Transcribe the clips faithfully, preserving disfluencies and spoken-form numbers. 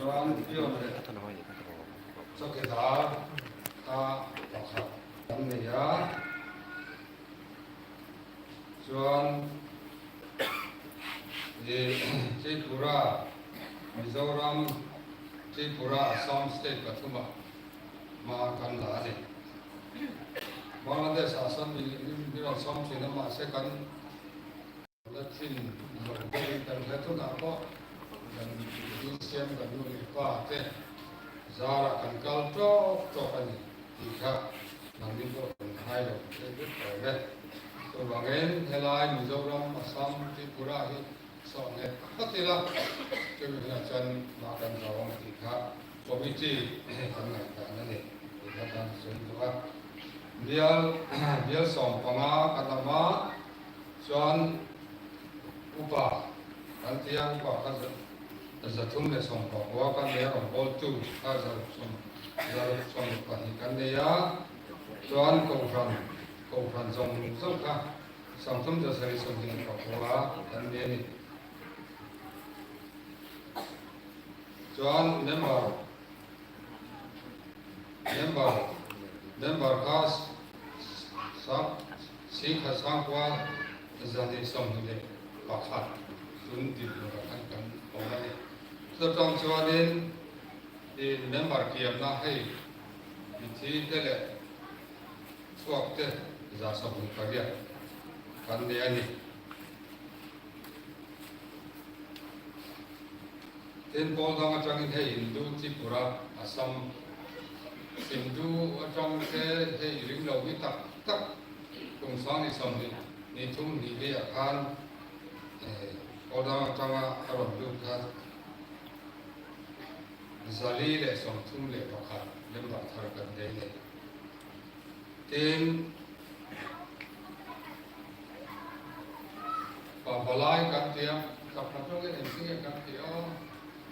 Chuan pion leh chowkidar kha pakhat kan nei a. Chuan, eh, Tripura, Mizoram, Tripura, Assam state pathuma hma kan la a ni. Bangladesh, Assam mi, mi, mi rawn sawm ṭhin a, mahse kan la chin lo deuhin kan hre tunah pawh kan insiam kan nu leh pa te zarah kan kal tawk tawk a ni tih kha nangni pawh kan hai lo te te tawh le. Chuvangin helai Mizoram, Assam, Tripura hi sawm nghet phawt ila. Chumi hunah chuan hma kan zau ang tih kha committee kan ngaihdan a ni tih kha kan sawi tawh a. Bial, bial sawm panga kan awm a. Chuan upa kan tia, upa kha za, za thum leh sawm pakua kan nei a, rawngbawltu kha za ruk sawm, za ruk sawm pahnih kan nei a. Chuan kohhran, kohhran zawng zawng kha sawm thum za sari sawm hnih pakua kan nei a ni. Chuan member, member, member kha sang, sing khat sangkua zahnih sawmhnih leh pakhat tun Diphu-a khan kan awm a ni. Chutang chuanin, i, member kiamna hei, i, thi te leh chhuak te za sawmhnih pariat kan nei a ni. Tin, pawl dang aṭangin hei Hindu, Tripura, Assam, Hindu aṭang te hei ring lo mi tak tak kum sang hnih sawmhnih, hnih thum hnih li ah khan, eh, pawl dang aṭanga a rawn lut kha zali leh sawmthum leh pakhat member thar kan nei a ni. Tin, pa balai kan tia, sakna ṭawngin engtin nge kan ti a,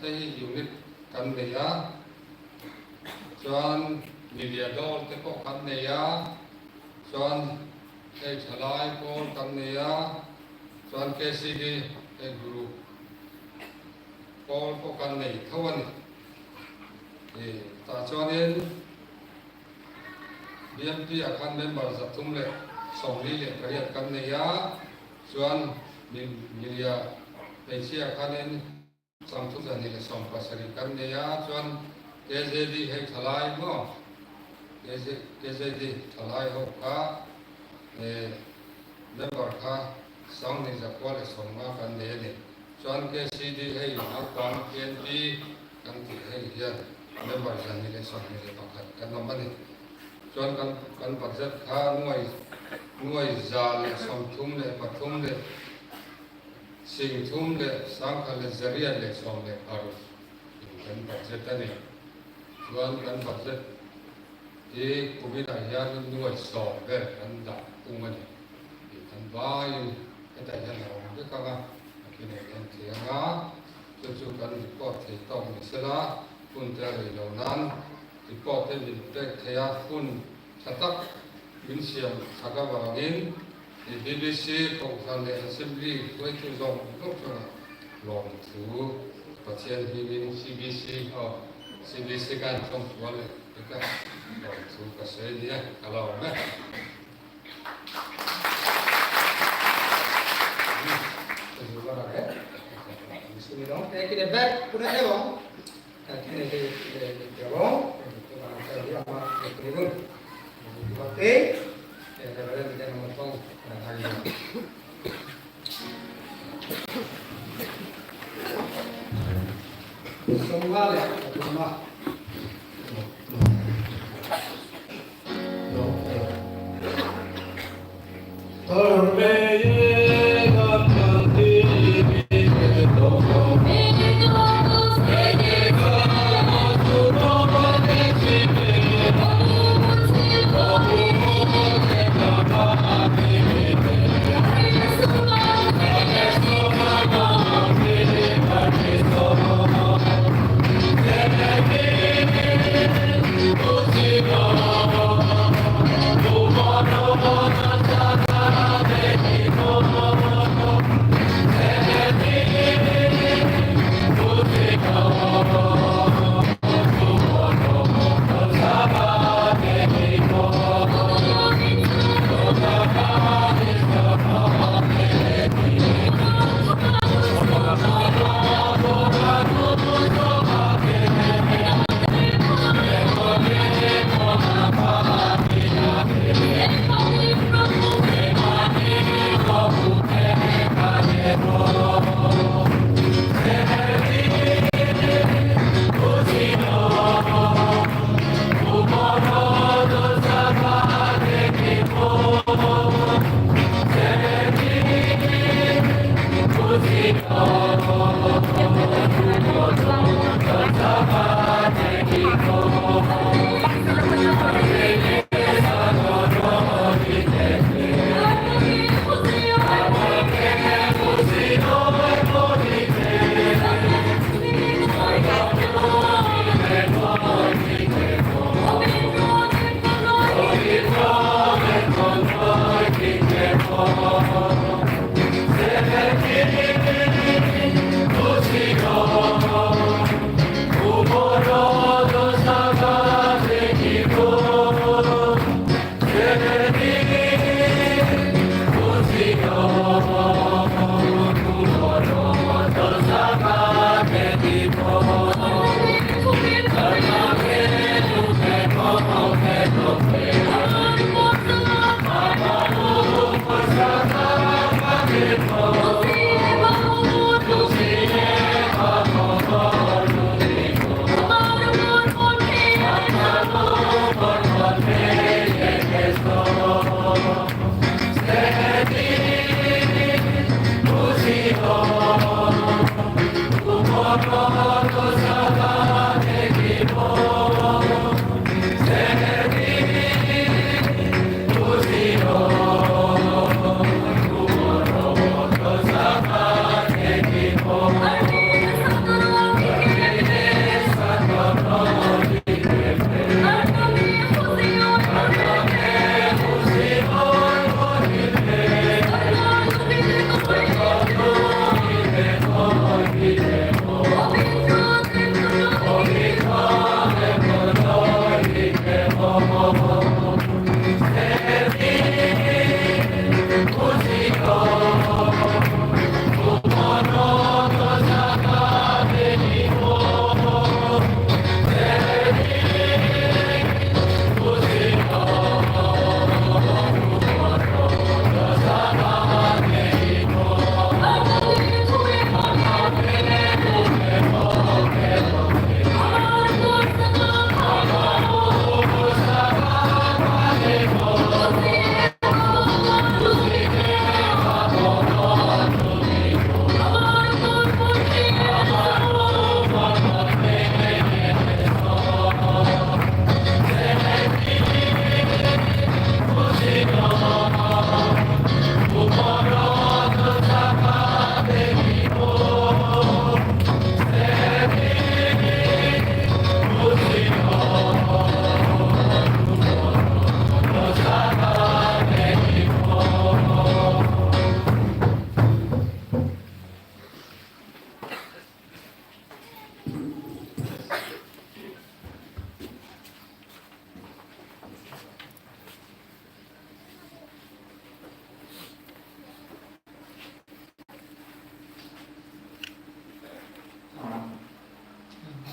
te hi unit kan nei a. Chuan milia dawl te pawh kan nei a. Chuan hei ṭhalai pawl kan nei a. Chuan K C D hei guru pawl pawh kan nei tho a ni. E, tah chuanin B M P-ah khan member za thum leh sawmli leh pariat kan nei a, chuan mi-, milia hmeichhia khanin sawmthum zahnih leh sawm pasarih kan nei a, chuan K Z D hei ṭhalai maw, K Z, K Z D ṭhalai ho kha, eh, member kha sanghnih zakua leh sawmnga kan nei a ni. Chuan K C D hei naupang K N P kan tih hei hian member zahnih leh sawmhnih leh pakhat kan awm a ni. Chuan kan, kan budget kha nuai, nuai za leh sawmthum leh pathum leh singthum leh sangkhat leh zariat leh sawm leh paruk kan budget a ni. Chuan kan budget hi kuminah hian nuai sawm vel kan dah pung a ni. Kan vaiin hetah hian a awm vek ang a, a kinei kan thei ang a. Chu chu kan report thei tawk ni sela, hun te a rei lo nan report te min pek thei a, hun ṭha tak min siam ṭha ka vangin, i, B B C, Kohhran leh Assembly hruaitu zawng zawng chungah lawmthu Pathian hmingin C B C, aw, C B C kan thawng sual leh te ka lawmthu ka sawi a nia, ka lawm e. Thank you very much.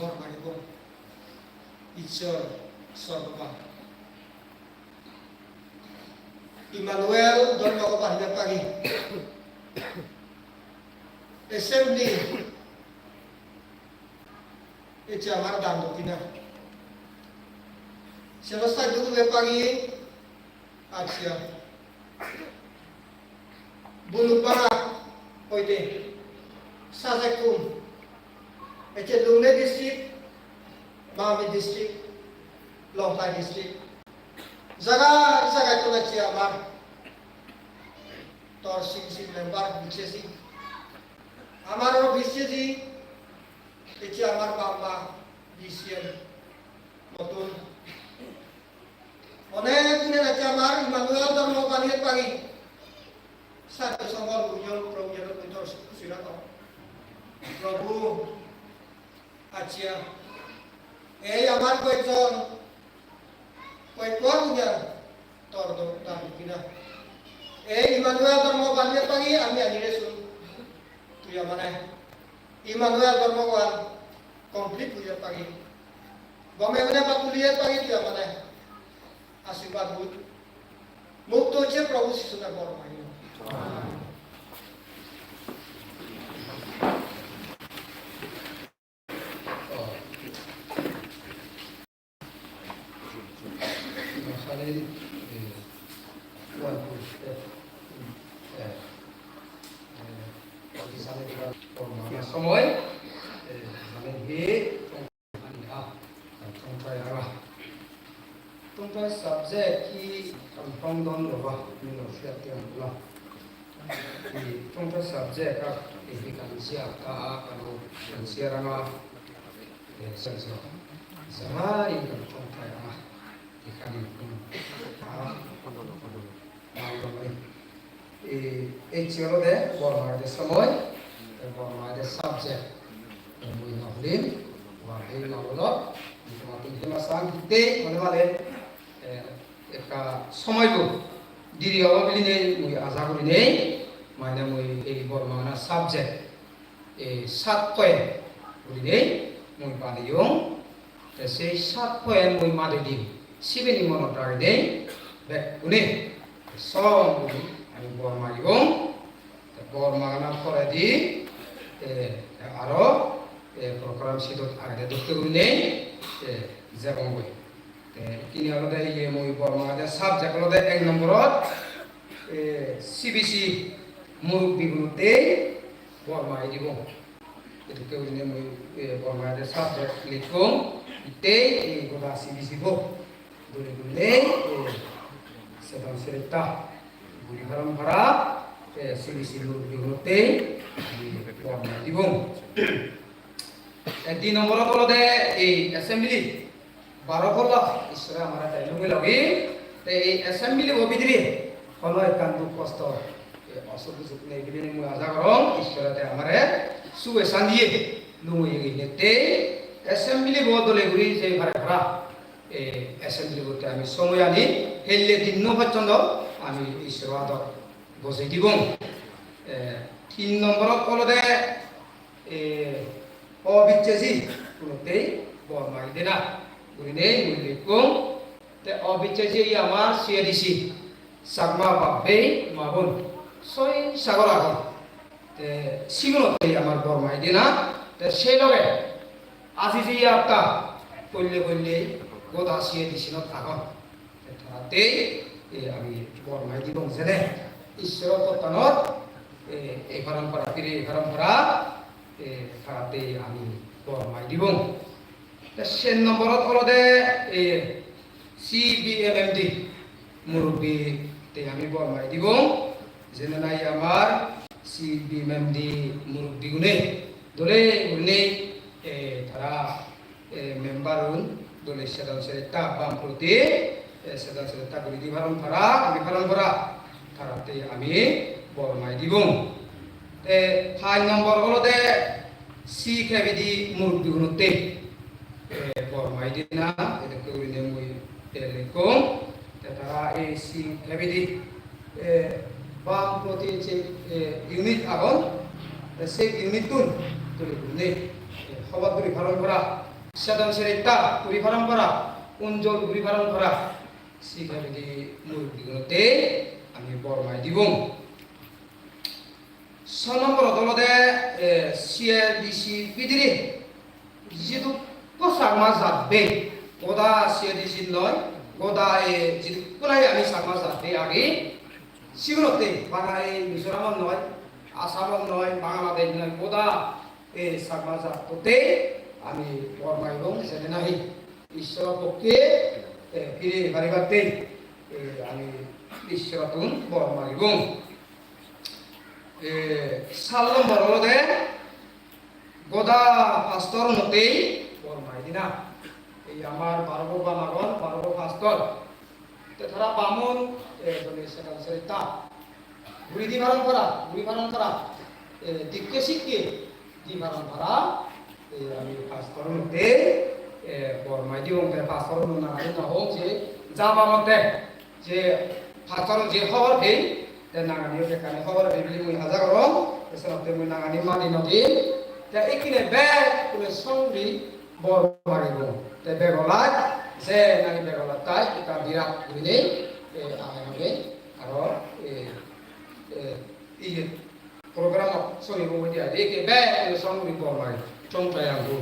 Bor paribo. Ishwar sorgoban. Emmanuel dhormo bhagiyat pagi. Assembly, ecche amar dan dokkina. Sero saiddu dube pagi, accha. Bulukbara hoite sajekkun, ecche Lunglei district, Mamit district, Longkai district. Jaga jaga tun ecche amar tor C B C member B C C. Amar aro B C C, ecche amar bap ma B C M notun. Onek dine ecche amar Emmanuel dhormo bhagiyat pagi. Sadhu Sanghor union, Prabhu, jeno tui tor khushi rakho. Prabhu, accha. Ei amar koyekjon, koyekjon union, tor do, dan dokkina. Ei Emmanuel dhormo bhagiyat pagi ami ani resun. Tui amare Emmanuel dhormogan complete guriyat pagi. Gome gune ba tuliyat pagi tui amare ashirbad guri. Mukto hocche Prabhu Jishur name bor magi. Somoy, eh, mane hi, ani ha, tongtai ara. Tongtai subject hi, tong don lo ba, ni lo siat tiang lo. Hi, tongtai subject a, eh, hi kan sia ka, ka lo, kan sia ranga, eh, sen so. Samari kan tongtai ara. Ekkan, hmm. Ah, e, ecche olode bor magede somoy, bor magede subject. Mui no hulim, wade no hulo, tomattun hema sang hittei, mone mane, eh, ekka somoy bo diri obo bilinei mui aja gurinei, mane mui ei bor magana subject. Ei sat point gurinei mui baneyong. Te sei sat point mui madi dim, sibeni monot ragei de bekkune song guri ami bor magibong. Te bor maganar poredi, te aro, te program sidot agede dokke gurinei, te jebonggoi. Te ikkine olode iye mui bor magede subject olode ek nomborot, e, C B C murubbi gunotte bor magi dibo. Edokke gurinei mui, eh, bor maide subject likkong, itte, eh, goda C B C bo dole gurinei, eh, sedon seretta guri paron para, eh, C B C murubbi gunotte, eh, bor mai dibong. Eh, di nomborot olode ei assembly, baro polla Ishware amare te lugei logi, te ei assembly bo bidire hono ekkan duk kosto, e, osuk bisuk nei bili mui aja gorong, Ishware te amare suge sandiye lugei logi nette assembly bo dole guri je pare para, e, assembly botte ami somoy ani helle dinno pojjonto ami Ishwaro adot bojei dibong. E, tin nomborot olode e, obiccheji gunottei bor magi dena gurinei mui likkong. Te obiccheji ei amar C A D C, Chakma bap bhei ma bon, soi sagor agon. Te sigunottei amar bor magi dena. Te sei loge ajiji atta polle polle goda C A D C-not agon. Te tarattei, e, ami bor mai dibong jene Ishwaro pottanot, e, ei parampara, pire ei parampara, e, tarattei ami bor mai dibong. Te sen nomborot olode, e, C B M M D murubbi te ami bor mai dibong. Jene nahi amar C B M M D murubbi gune dole gurinei, e, tara e, member-un dole sedon seretta bamproti, e, sedon seretta guri di paron para, guri paron para, tarattei ami bor mai dibong. Te pach nombor olode C K B D murubbi gunotte, e, bor mai dina, edokke gurinei mui, e, likkong. Te tara ei C K B D, e, bamproti je, e, unit agon, te se unit-tun tuli gurinei, e, hobor guri paron para, sedon seretta guri paron para, unjol guri paron para, C K B D murubbi gunotte ami bor mai dibong. So nomborot olode, eh, C A D C bidire jidukko Chakma jat bei, goda C A D C noi, goda, eh, jidukko nahi ami Chakma jat bei agi, sigunotte bana ei Mizoramot noi, Assamot noi, Bangladesh noi, goda ei Chakma jattotte ami bor magibong, jene nahi Ishwaro pokke, eh, pire paribatte, eh, ami Ishwarottun bor magibong. E, sat nombor olode goda pastor unottei bor mai dina. Ei amar baro bo bam agon, baro bo pastor. Te tara bamun, e, jone sedon seretta guri di paron para, guri paron para, e, dikke sikke di paron para, e, ami pastor unottei, e, bor mai dibong, te pastor uno nangani no hong je jama motte. Je pastor je hobor pei, te nangani bekkani hobor pei bili mui aja gorong, te senotte mui nangani madi nw dim, te ikkine bekkune song guri bor magibong. Te begolai, je nahi begolattai ekka birat gurinei, e, age age, aro, e, e, iye, program-ot sonibo udi adi, eke bek ele song guri bor mari. Chong chai ang bu.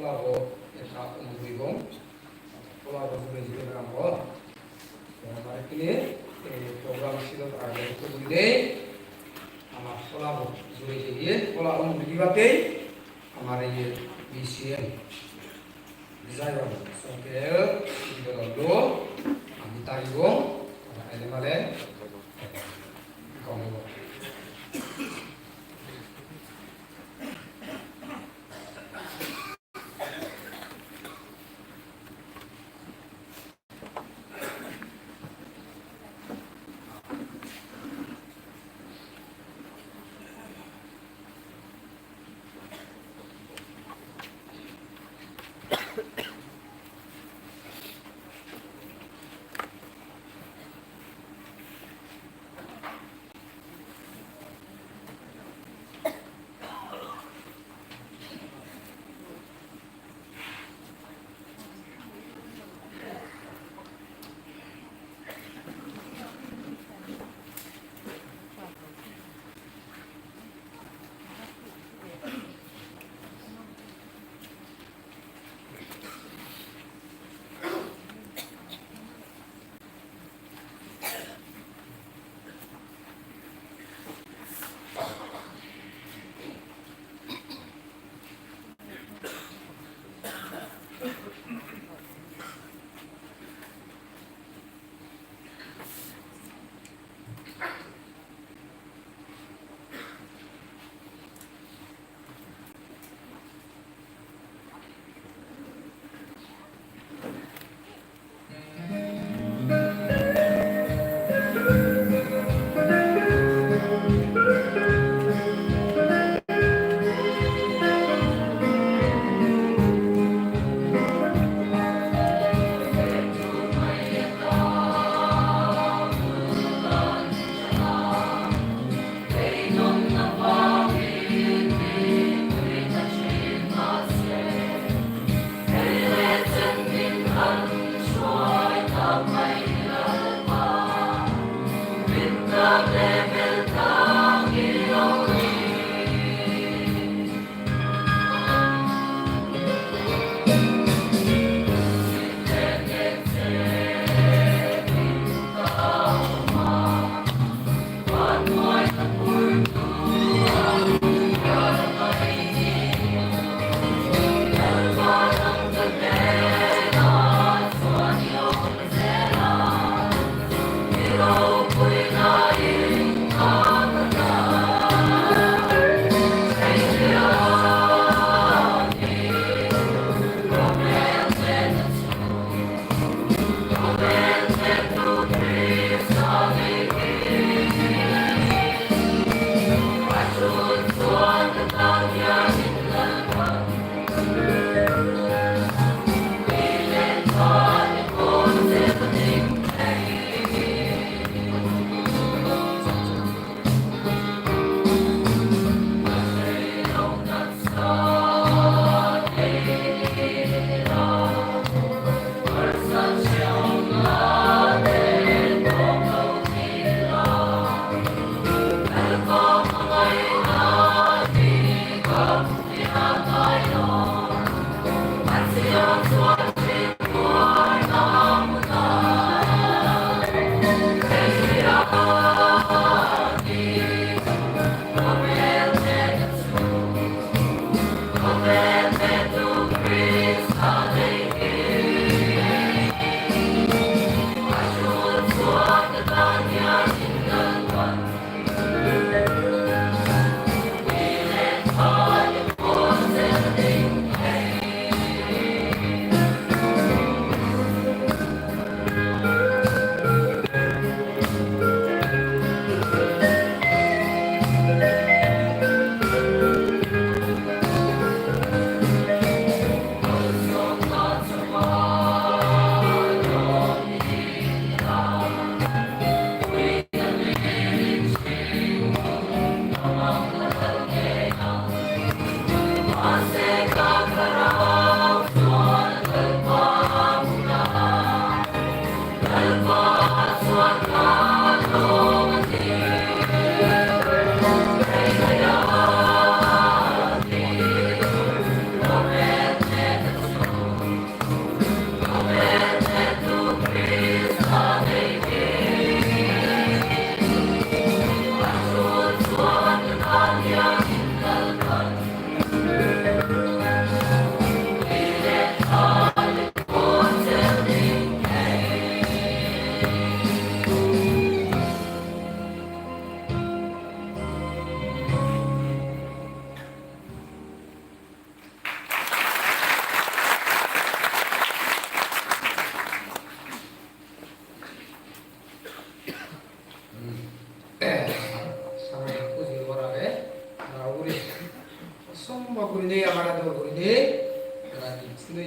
Abo ekka umuk guribong. Pola abo jure jure beram bo. Te amar ekkene, eh, program sidot age ekku guri de. Amar pola abo jure jure, pola umuk guri dibatte amar ei B C M. Jai hok, songkhe bidodon do, ami tagibong, tara ele male gom obo.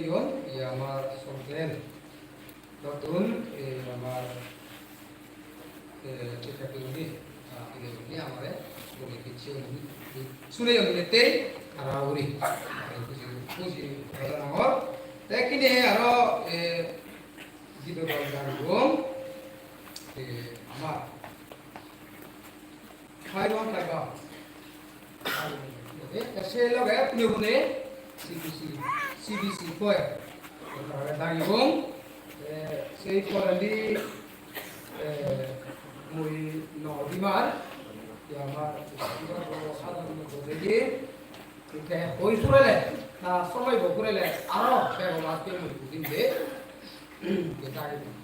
Iyon, ye amar Sorgel. Notun, eh, amar, eh, Chief Secretary, ah, iyegune amare gome kicchu suneyon, iyete tara uri. Huji, huji, huji, huji. Te kine aro, eh, Jibe dol dagiyong, eh, amar Phairuan Phaiba. Te se loge pune pune C B C, C B C choir. Tarare dagiyong. Eh, sei porendi, eh, mui no dimar, ye amar sadharon bhote diye, te hoi purele, na somoy bo purele, aro bego last time mui budim de, te dagiyong.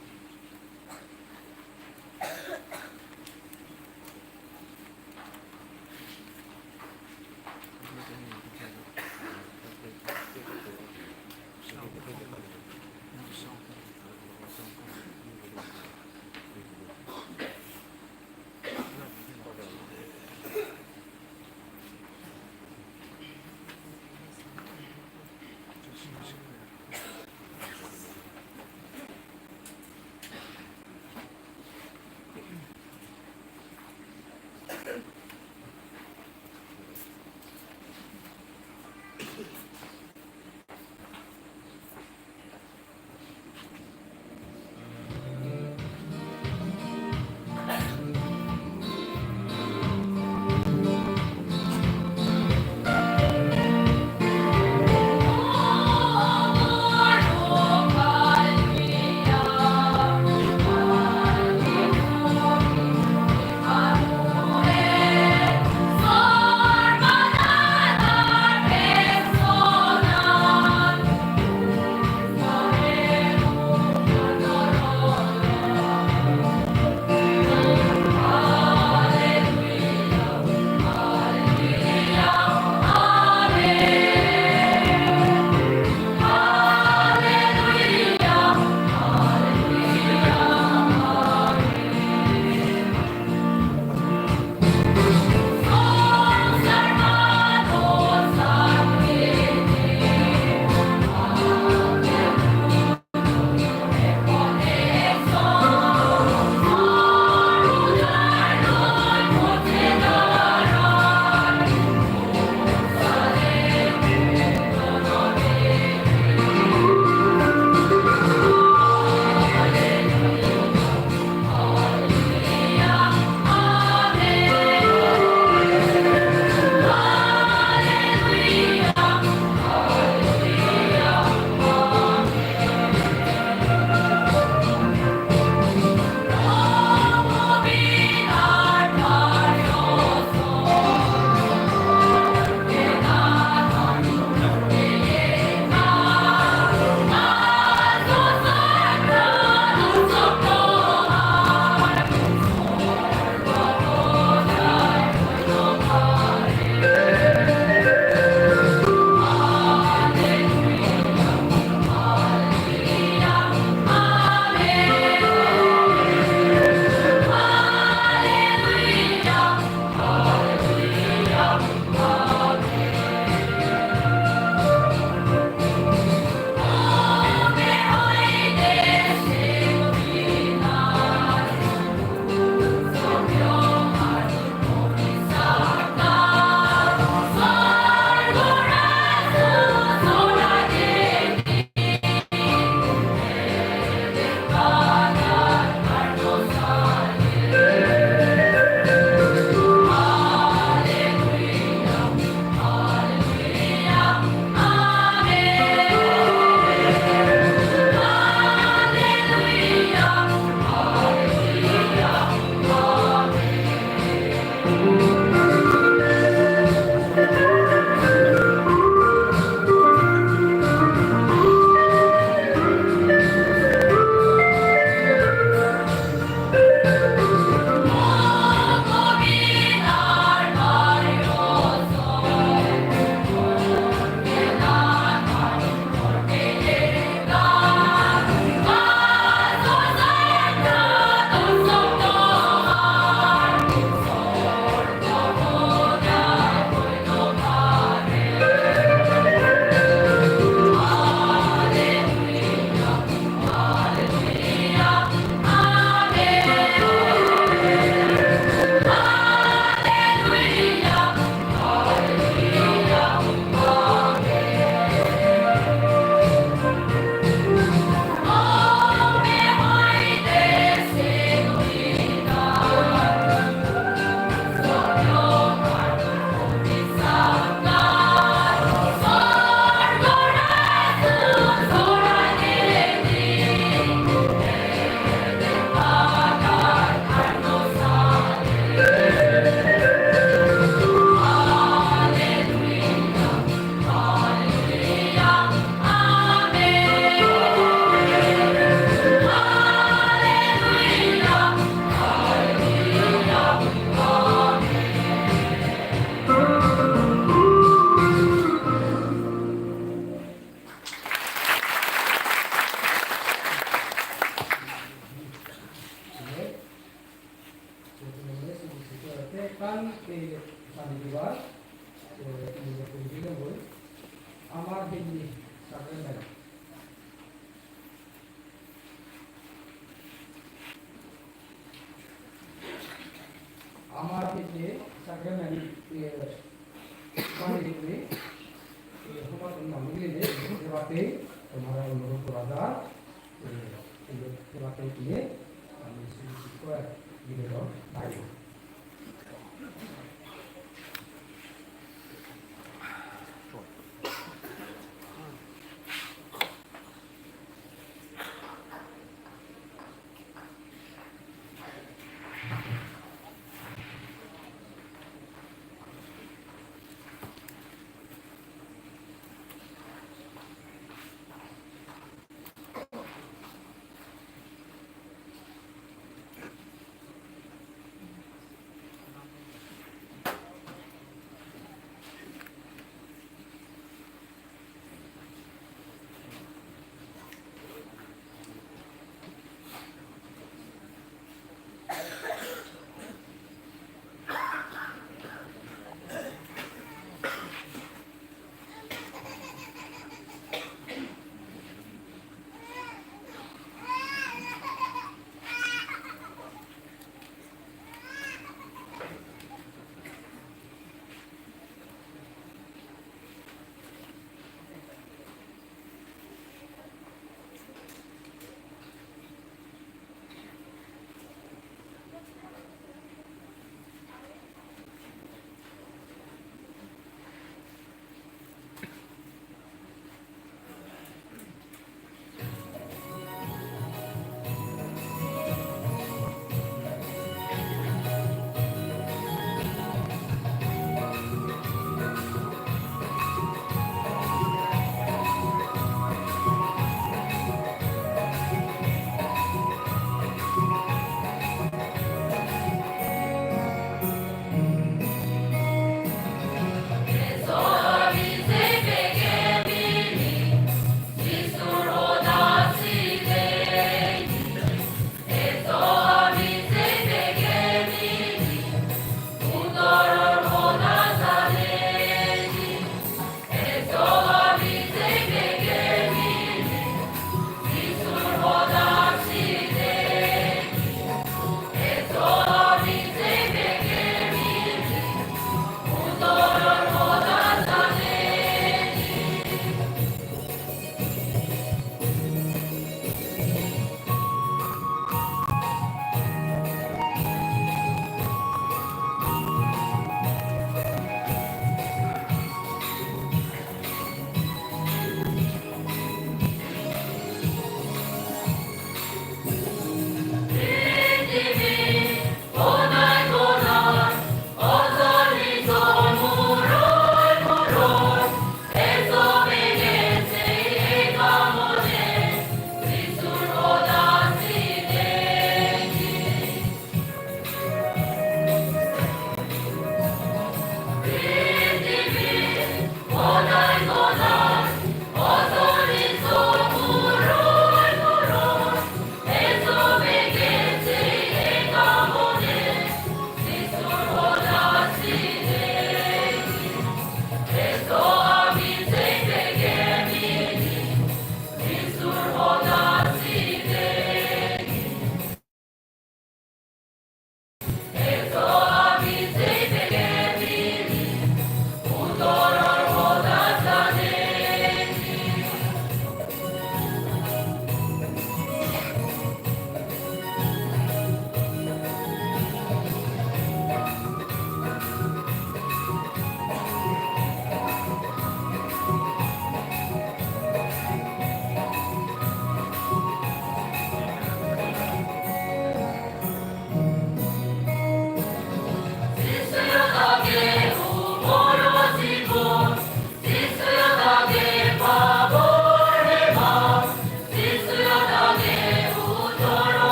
Tomare onurod gora jar, eh, ei puratte diye ami suju sikko ek nibedon ragibong.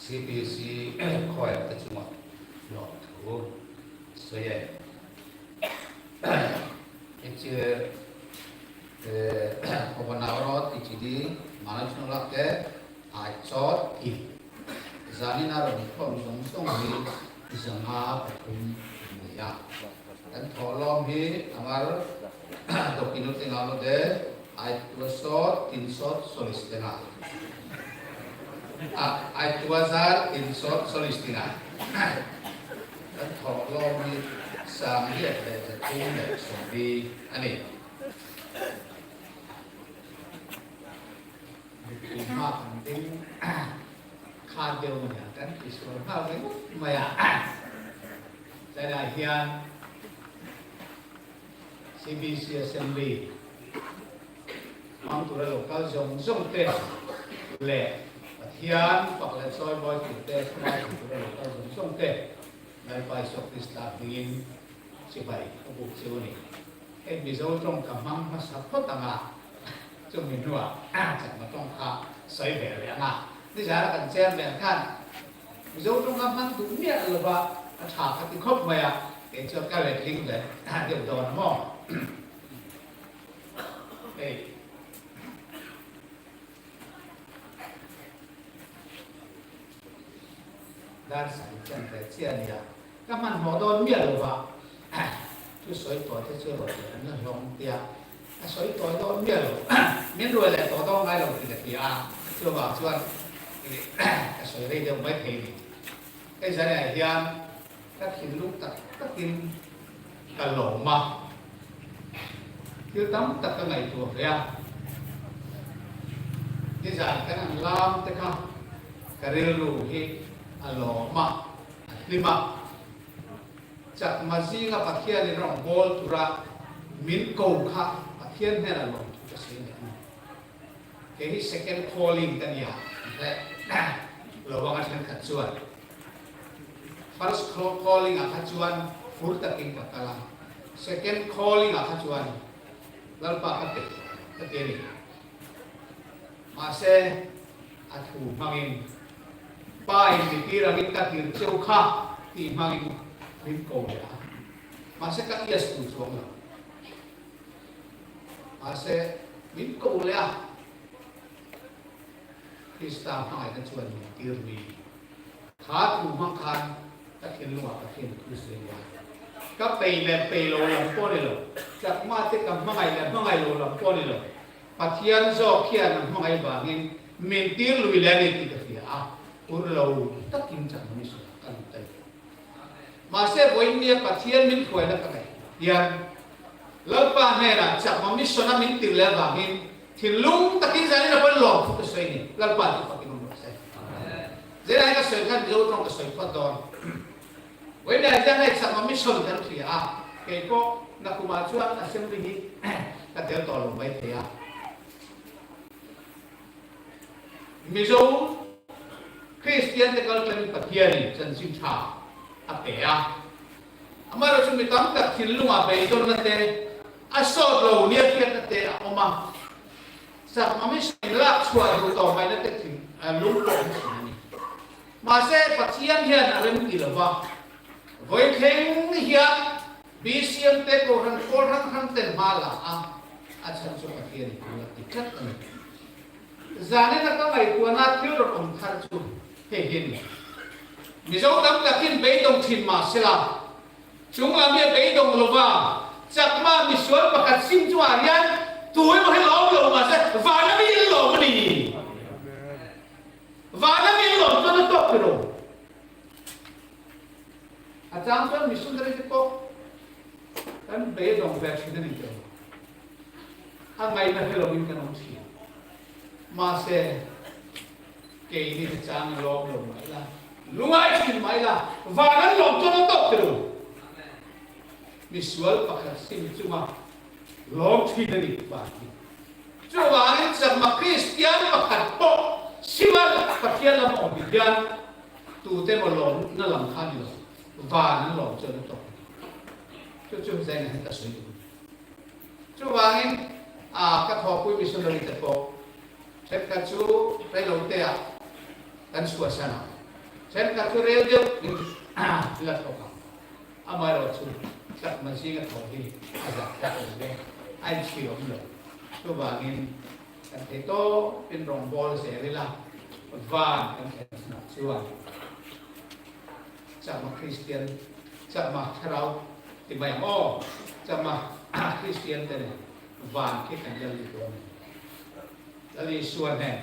C B C choir te chungot lok thu soye. Ichi, eh, hobor na orot ichidi manuj no lakke, ai chot hi. Jani na ro ni khom song song hi janga pathum ya. Then tholom hi amar dokkin tenga olode aittu so tinso chollish tenga. Ah, aittu hajar tinso chollish tenga. Then tholom hi sam hi ekde je tin de so di ani. Ima penting kha deu maya kan Iswar kha deu maya. Jada hian C B C assembly, Hmangtura local jong jong te le, Pathian pakle choi boi te, Hmangtura local jong jong te, Lalpa Isu Krista hmingin chibai ka buk chiu ni. Hei Mizo tawngka hmang hmasa phawt anga chumi hnuah Chakma tawngkha sawi ve ve anga. Nizara kan chairman khan Mizo tawngka hmang duh miah lova a ṭha ka ti khawp mai a. Kei chu ka let ding ve deuh dawn maw? Hei. Dar sari chen te chia nia. Ka man ho don mia lo ba. Chu soi to te chu lo na long tia. A soi to don mia lo. Min ro le to don ngai lo ti le tia. Chu ba chuan. Ka soi rei de mai thei ni. Ei zan ai hian ka thinlung tak takin ka lawm a. Thil tam tak ka ngaihtuah ve a. Nizan kan an lam te kha ka rilru hi a lawm a, a hlim a. Chakma zinga Pathianin rawngbâwl tura min ko kha Pathian hnena lawm thu ka sawi leh a ni. Kei hi second calling ka nia, lo anga ṭhenkhat chuan. First call-, calling-ah kha chuan fur takin ka kal a. Second calling-ah kha chuan Lalpa ka pe, ka ti a ni. Mahse, a thu hmangin, Pa in mi tir angin ka tir cheu kha, tih hmangin min ko leh a. Mahse, ka yes tu chuang lo. Mahse, min ko leh a. Krista hmangaina chuan min tir ni. Kha thu hmang khan ka thinlungah Pathian thu sawi a. Ka pei leh pei lo lam pawh ni lo. Chakma te ka hmangai leh hmangai lo lam pawh ni lo. Pathian zawk hian a hmangai vangin min tir lui leh ni tih ka hria a. Hur lo takin Chakma Mission-ah ka lut ta. Mahse, vawiin nia Pathian min hruaina ka ngaihtuah hian, Lalpa hnena Chakma Mission-a min tir leh vangin, thinlung takin zanina pawn lawm thu ka sawi ni, Lalpa chu ka ti ngam rawh se. Zia lai ka sawi khan Mizo ṭawng ka sawi phawt dawn. Vawiin nia hian hei Chakma Mission kan hria a, kei pawh nakhuma chuan assembly hi ka tel tawh lo mai thei a. Mizo Kristian te kal tlamin Pathianin chanchin ṭha a pe a. Amaherawhchu mi tam tak thinlunga beidawnna te, a sawt lo nia hriatna te a awm a. Chakma Mission lak chhuah duh tawh ngaina te thin, a, lung pawh a sin a ni. Mahse, Pathian hian a remti lo va. Vawi thleng hian B C M te kohhran pawl hrang hrang ten hma la a, a chhan chu Pathian in thu a ti tlat a ni. Zanina ka ngaihtuahna thil rawn awm thar chu hei hi a ni. Mizo tam takin beidawng ṭhin mah sela, chung lam hi a beidawng lo va, Chakma misual pakhat sim chungah hian tu emaw hi lawm lo mah se, vana mi in lawm a ni. Vana mi in lawm chuan a tawk tiraw. A chang chuan missionary te pawh kan beidawng ve ṭhin a ni tawh. A ngaihna hre lovin kan awm ṭhin. Mahse, keini te chang lawm lo mah ila, lungngai ṭhin mah ila, vana lawm chuan a tawk tiraw. Misual pakhat sim chunga lawm ṭhin a ni vang hi. Chuvangin Chakma Kristian pakhat pawh sima Pathian lam awm hi hian, tute maw lawmna lam kha ni lo, vana lawm chuan a tawk. Chu chu zanin ka sawi duh. Chuvangin, a, ka thawpui missionary te pawh ṭhenkhat chu Reilote-ah kan chhuahsan a. Sen ka chu rel deu, ila to ka. Amaro chu, Chakma zinga to hi, aja ka de, ai chi om lo. Chubangin, kan te to, pin rong bol se rila, van kan te na chuan. Chakma Christian, Chakma Thlarau, ti mai ang aw, Chakma Christian te nen, van khi kan Lal Isua nen. Lal Isua nen.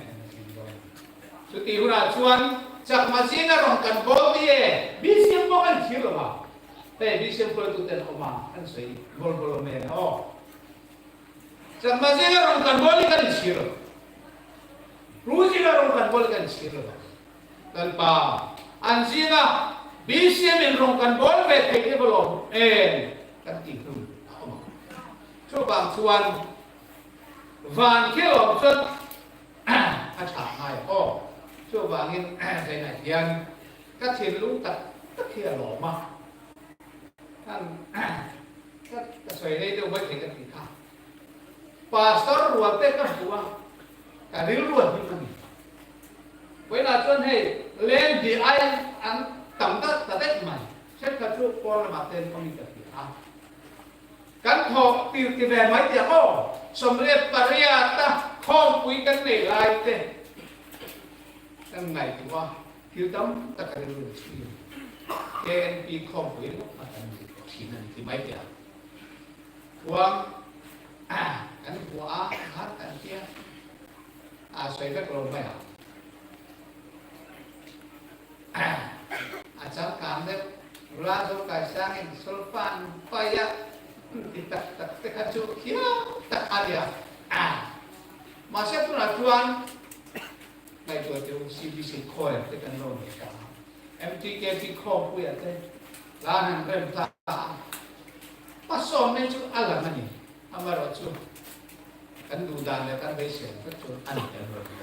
Chuti hunah chuan, Chakma zinga rong kan bol ti e, B C M pawh kan thlir lo va. Hei, B C M pawh tu ten awm a, kan sawi bol bol awm e aw. Chakma zinga rong kan bol hi kan inchhir lo. Ru zinga rong kan bol hi kan inchhir lo. Lalpa, an zinga B C M in rong kan bol ve thei te bawlawm em kan tih hun a awm a. Chuvang chuan van khi lawm chuan a ṭha ngai aw. Chuvangin zanin hian ka thinlung tak tak hi a lawm a. Kan, ka, ka sawi rei deuh mai thei ka ti kha. Pastor rual te ka hmu a, ka rilruah hming a ni. Vawiinah chuan hei land D I an tam ta, ta deuh mai. Hrekkhat chu pawn lamah te an awm in ka ti a. Kan thawh tir ti ve mai ti ang aw. Sawmriat pariat a khawmpui kan nei lai te kan ngaihtuah a. Thil tam tak a rilru chu K N P khawmpui lawk a kan ni thin a ni ti mai tia. Huang, kan hua a, har kan tia. A sawi vek lo mai a. A changkang deuh, Rula Zokaisangin Solfan paia, ti tak tak te kha chu hiam tak a tia. Mahse tunah chuan, ngaihtuah teh u, C B C choir te kan lo nei ta. M T K P khawmpui a te, la han rem ta. Pasawm mai chu a lang a ni. Amaherawhchu kan duh dan leh kan beisei tak chu a ni kan lo ni.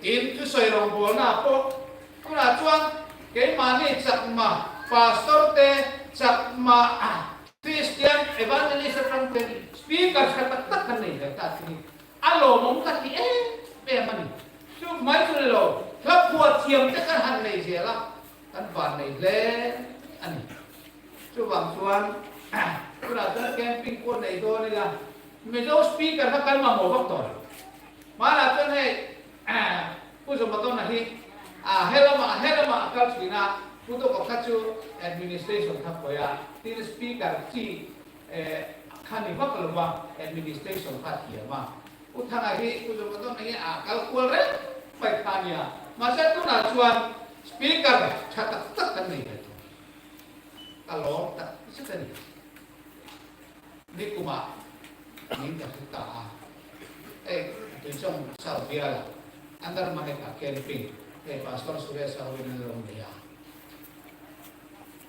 Tin, thusawi rawngbawlna pawh, tunah chuan keimahni Chakma pastor te, Chakma, ah, Christian evangelist aṭang te speaker ṭha tak tak kan nei ve ta chu ni. A lawmawm ka ti em em a ni. Chu mai chu ni lo, hla phuah thiam te kan han nei zel a, kan van nei hle a ni. Chuvang chuan, tunah chuan camping pawh nei dawn ila, Mizo speaker kha kan mamawh vak tawh. Hmanah chuan hei, Pu Zomatona hi, a, he lamah, he lamah a kal ṭhin a, Pu Tawka kha chu administration kha pawi a, tin speaker chi, eh, kha ni vak lo va, administration kha thiam a. Pu Thanga hi, Pu Zomatona hi a kal kual reng mai kha nia. Mahse tunah chuan speaker ṭha tak tak kan nei ve tawh. Ka lawm tak zet a ni. Nikumah min ka hre ta a. Hei, Tuichawng South Biala, Andarmani ka camping, hei, Pastor Suresh Sahuin an lo nei a.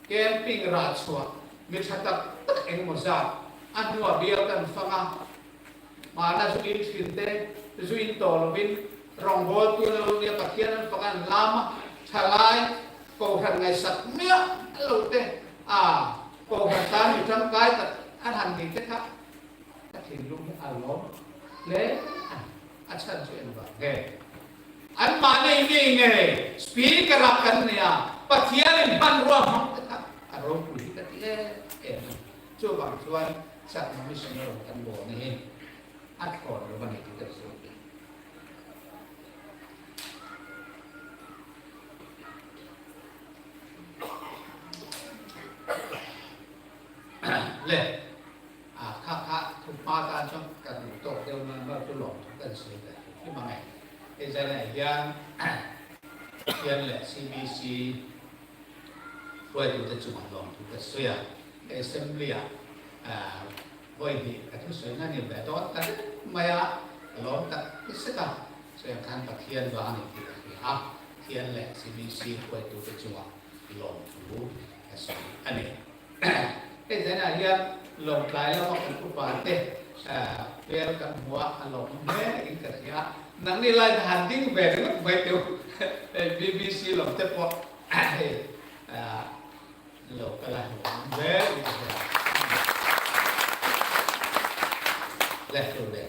Camping rah chhuah, mi ṭha tak tak engemaw zat, a hnuah bial kan fang a. Hmana zu in ṭhin te, zu in tawh lovin, rawngbawltu an lo nia, Pathian an fang a, an lam a, ṭhalai, kohhran ngaihsak miah lo te, a, kohhran tan mi ṭangkai tak an han ni te kha, ka thinlung hi a lawm hle a, a chhan chu en vang nge. Anmahni mi nge, speaker a kan nei a, Pathian in hmanrua hmang te kha, a ropui hi ka ti em em. Chuvang chuan Chakma Mission a rawn kan bawl ni hi. A thawn lo va ni ti ka sawi. Le, a, kha kha, thu hma tan chuan ka duh tawk deuh nan, mal chu lawm thu kan sawi ve. Hi hmang e, hei zanin hian, hian leh C B C hruaitute chungah lawmthu ka sawi a, assembly-ah, ah, vawi hnih ka thusawina ni ve dawn ta deuh mai a, lawm tak hmasa tak a, sawi ang khan Pathian vang a ni tih ka hria a, Pathian leh C B C hruaitute chungah lawmthu ka sawi a ni. Hei zanin hian lawm tlai lama kan upa te, ah, vel kan hmu a, a lawm hle in ka hria a, nangni lai ka han ding ve ringawt mai teh u, B B C lawm te pawh. Hei, ah, lo ka la hmu ve. Le, lo le.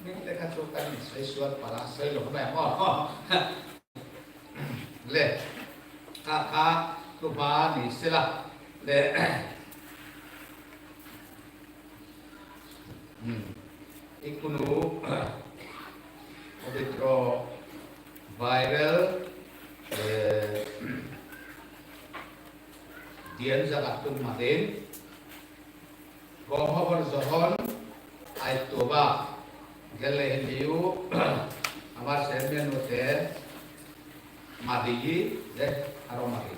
Min te kha chu kan in sawi sual pala sawi lo mai maw. Le, ka, ka, tupa ni sila. Le, hmm. Ikkunu, Pobitro Bible, eh, diyen jagattun maden. Gom hobor Johon aitto bak gelle hindiyo amar chairman-otte madiye de aro madiye.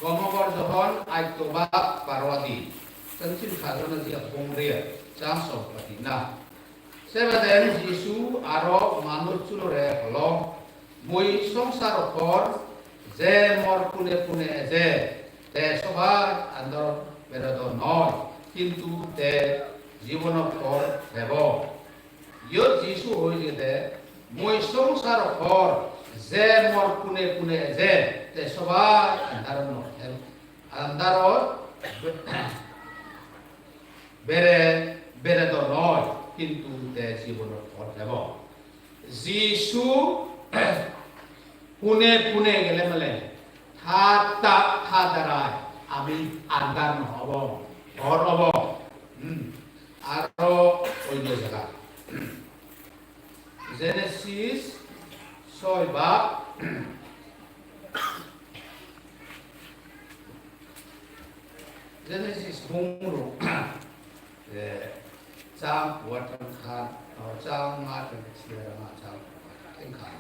Gom hobor Johon aitto bak baro adi. Tansin sajona jiya bongriya chang sompati na. Sebaden Jisu aro manuchunore holo, "Mui songsaro por, je mor pune pune eje, te sobar andar beredo noi, kintu te jibono por pebo." Iyot Jisu hoiyede, "Mui songsaro por, je mor pune pune eje, te sobar andar noi, andar bere, beredo noi, kintu te jibono por pebo." Jisu pune pune gele mele, ta, ta, ta darai ami andar no obo, por obo. Hmm. Aro onno jaga. Genesis soi bak. Genesis bunguru, eh, chang kua teng khan, oh, chang nga teng sia nga chang kua teng khan.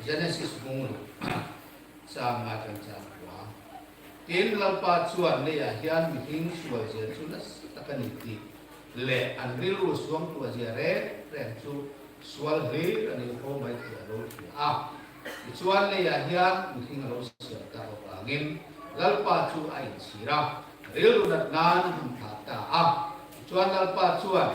Genesis bunguru, chang nga teng chang kua. Tin, Lalpa chuan leiah hian mihring sual zia chu nasa taka ni tih leh an rilru suangtuah zia reng reng chu sual hlir a ni kho mai tih a lo hria a. Tichuan leiah hian mihring a lo siam tak avangin Lalpa chu a inchhir a, rilru natna a han thlah ta a. Tichuan Lalpa chuan,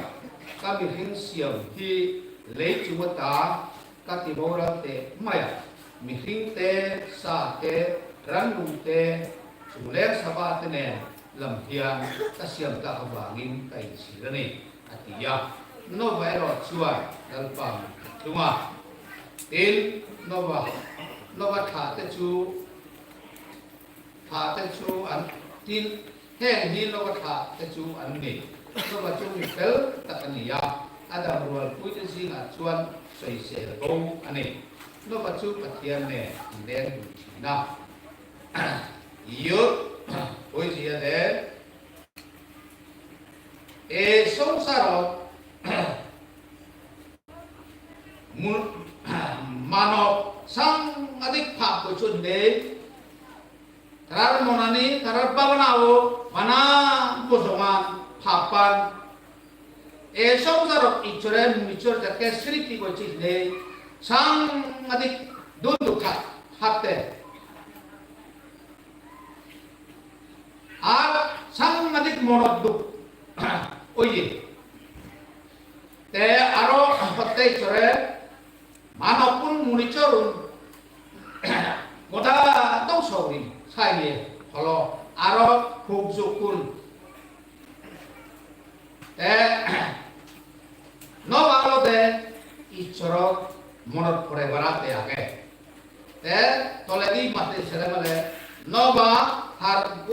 "Ka mihring siam hi lei chung ata ka tiboral teh mai a, mihringte, sate, rannungte, chungleng sapa te nen lam hian ka siam tak avangin ka inchhir a ni," a ti a. Noah erawh chuan Lalpa mi chunga tin Noah, Noah thlah te chu, thlah te chu an tin, heng hi Noah thlah te chu an ni. Noah chu mi fel tak a ni a, a dam rualpuite zingah chuan sawisel bo a ni. Noah chu Pathian nen an leng dun ṭhin a. Iyot, hoizia le, ei songsarot mun-, manob sangadik pap gocchon de, tarar monani, tarar babana-o bana bojongan papan. Ei songsarot Issore mui Issor jekke sriti gocche de, sangadik dun duk hat-, hatte. Ar sangadik monot duk oye. Te aro hotte Issore manokkun munichorun goda dongso guri saiye holo aro huk jukkun. Te Noah olode Issoror monot pore barate age. Te toledi mate sere male Noah har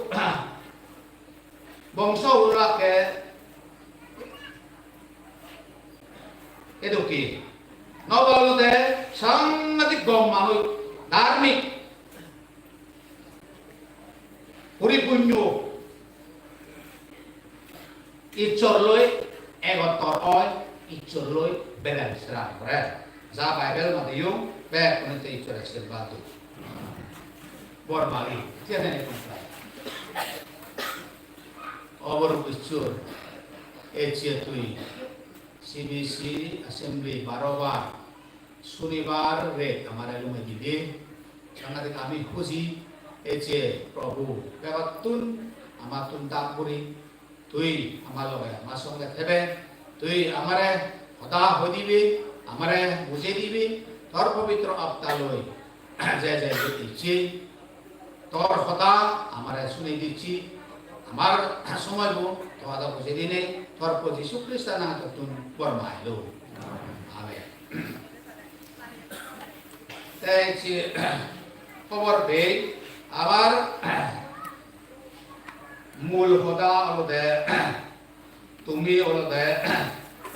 bongso urakke edokke. Noah olode sangadik gom manuj, dharmik. Puripunyo, Issor loi egottor oi, Issor loi balance ran gore. Ja Bible madeyong, bekkune te Issore ashirbad dun. Bor magi, tiene ekon. Obor Issor, ecche tui C B C Assembly barobar Sunibar ret amare lunge dibe, sangadik ami huji, ecche Prabhu, begottun amattun dak guri, tui ama loge, ama songe thebe, tui amare hoda hoi dibe, amare bujei dibe, tor pobitro atta loi, je je je icche, tor hoda amare sunei dicchi, amar somoibo to hoda bujei dinei, tor po Jisu Krista nang tottun bor mailo. Amen. Te ecche hobor pei, amar mul hoda olode, tumi olode,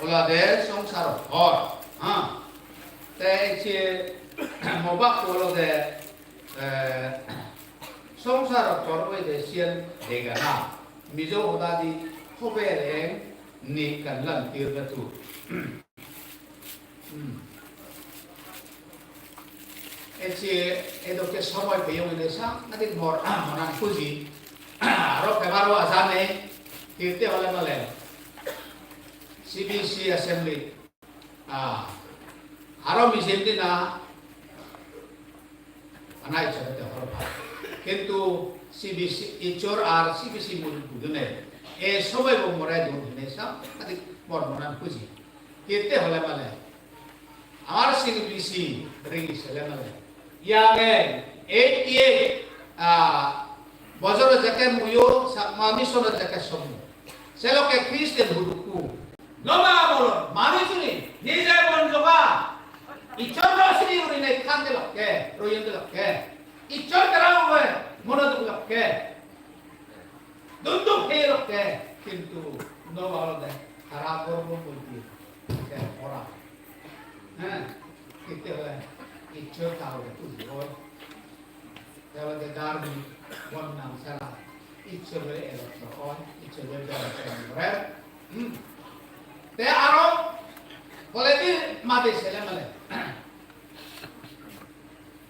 olode songsaro hor, ha? Te ecche mobak olode, eh, songsaro hor oide siyen degana. Mijo hodadi hobereng ni kanlan tirbetu. Hmm. Ecche edokke somoy peyong ene sangadik mor monan huji. Aro pebaro aja nei, hitte hole male C B C assembly. Ah, aro misil dina ana icchor te horo pai. Kintu C B C, icchor ar C B C murit bujone. E somoy bo more dun hine sangadik mor monan huji. Hitte hole male, amar C B C ringi sele male, yame eighty eight, ah, bojoro jekke muiyo Chakma Mission-ot jekke sommo, selokke Christian hudukku. Noma amolor manujune nije bon joga Icchor no sini gurinei thandelokke, royendelokke, Icchor tara uwe monoduklokke, dunduk heyelokke, kintu Noa olode tara gorbo moddhe te pora. He, hitte hole Icchor ta ugure huji oi. Te olode dharmik, bonnam sara, Icchor loi egotro oi, Icchor loi bebostan gorer. Hmm. Te aro poledi madi sele male.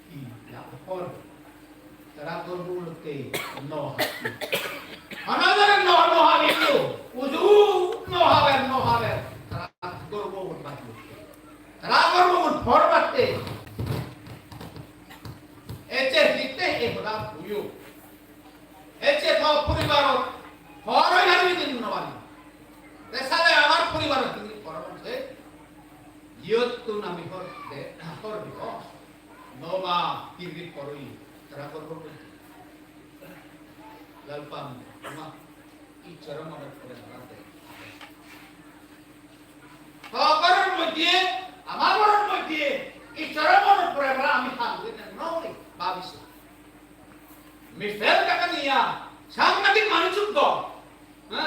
Hi, ya, hor. Tara gorbo ulotte no habbe. Hana jare no, no habbe yo. Uju no habe, no habe. Tara gorbo ulotte. Tara gorbo ulotte hor batte. Ecche hitte e hoda huyo. Ecche to poribarot hor oi harbi din no pani. Te sale amar poribarot din hor oi se. Jiyottun ami hor de, hor dibo. Noa tirgit poroi tara gorbo koi. Lalpan, Noa, Icchore monot pore harate. To goror moddhe, ama goror moddhe, Icchore monot pore bana ami ham guri no guri, babise. Mi fel taka niya, sangadik manuj utto. Ha?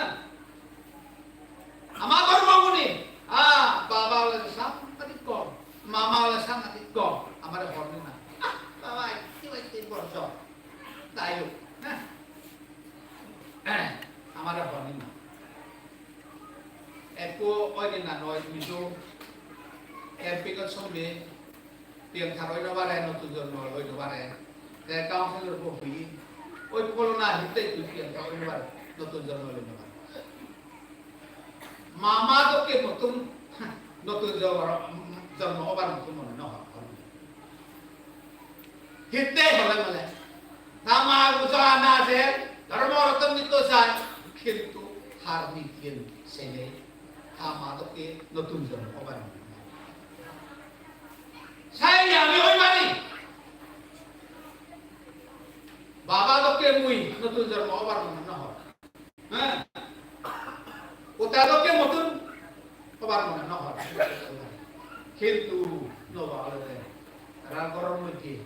Ama gorbo guni, ah, baba ole sangadik gom, mama ole sangadik gom, amare horni na. Ah, baba, itti itti borjo. Tayo, ha? Amare horni na. Ekko oide na noi, mijo camping-ot sombe, Priyanka oi no pare, notun jonmo oi no pare. Te counselor bo hui, oi polo na hitte tui Priyanka oi no pare, notun jonmo oi no pare. Mama dokke notun, notun jonmo, jonmo obar notun mone no hor. Hitte hole male. Ta ma ujo ana je, dhormo roton nito jai, kintu har nitiyen sene. Ta ma dokke notun jonmo obar mone no hor. Sai ami oi mani. Baba dokke mui notun jonmo obar mone no hor. He? Ota dokke notun obar mone no hor. Kintu Noa olode tara goror moddhe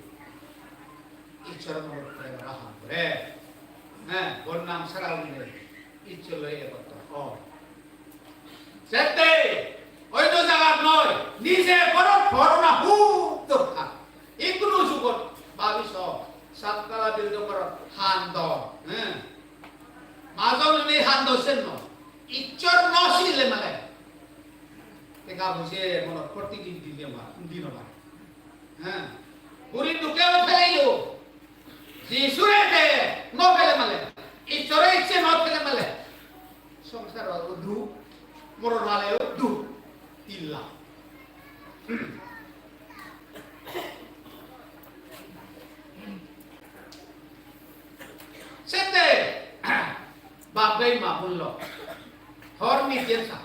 Icchore monot pore bana ham gore. He, bonnam sara gurinei Icchor loi egotro o. Sette, oinno jagat noi, nije gorot porona hub dorkar. Ikkunu jugot babiso, satkala bildo gorot hando, he. Majon ni hando sen no. Icchor no sile male. Teka buje monot porti din dile ma, dino ma. He. Puri duke o thele yo. Jisure te no pele male, Icchore icche no pele male, songsaro duk, moron maleyo duk, illa. Sette bap bhei ma bon lok, hor nitiyen sa,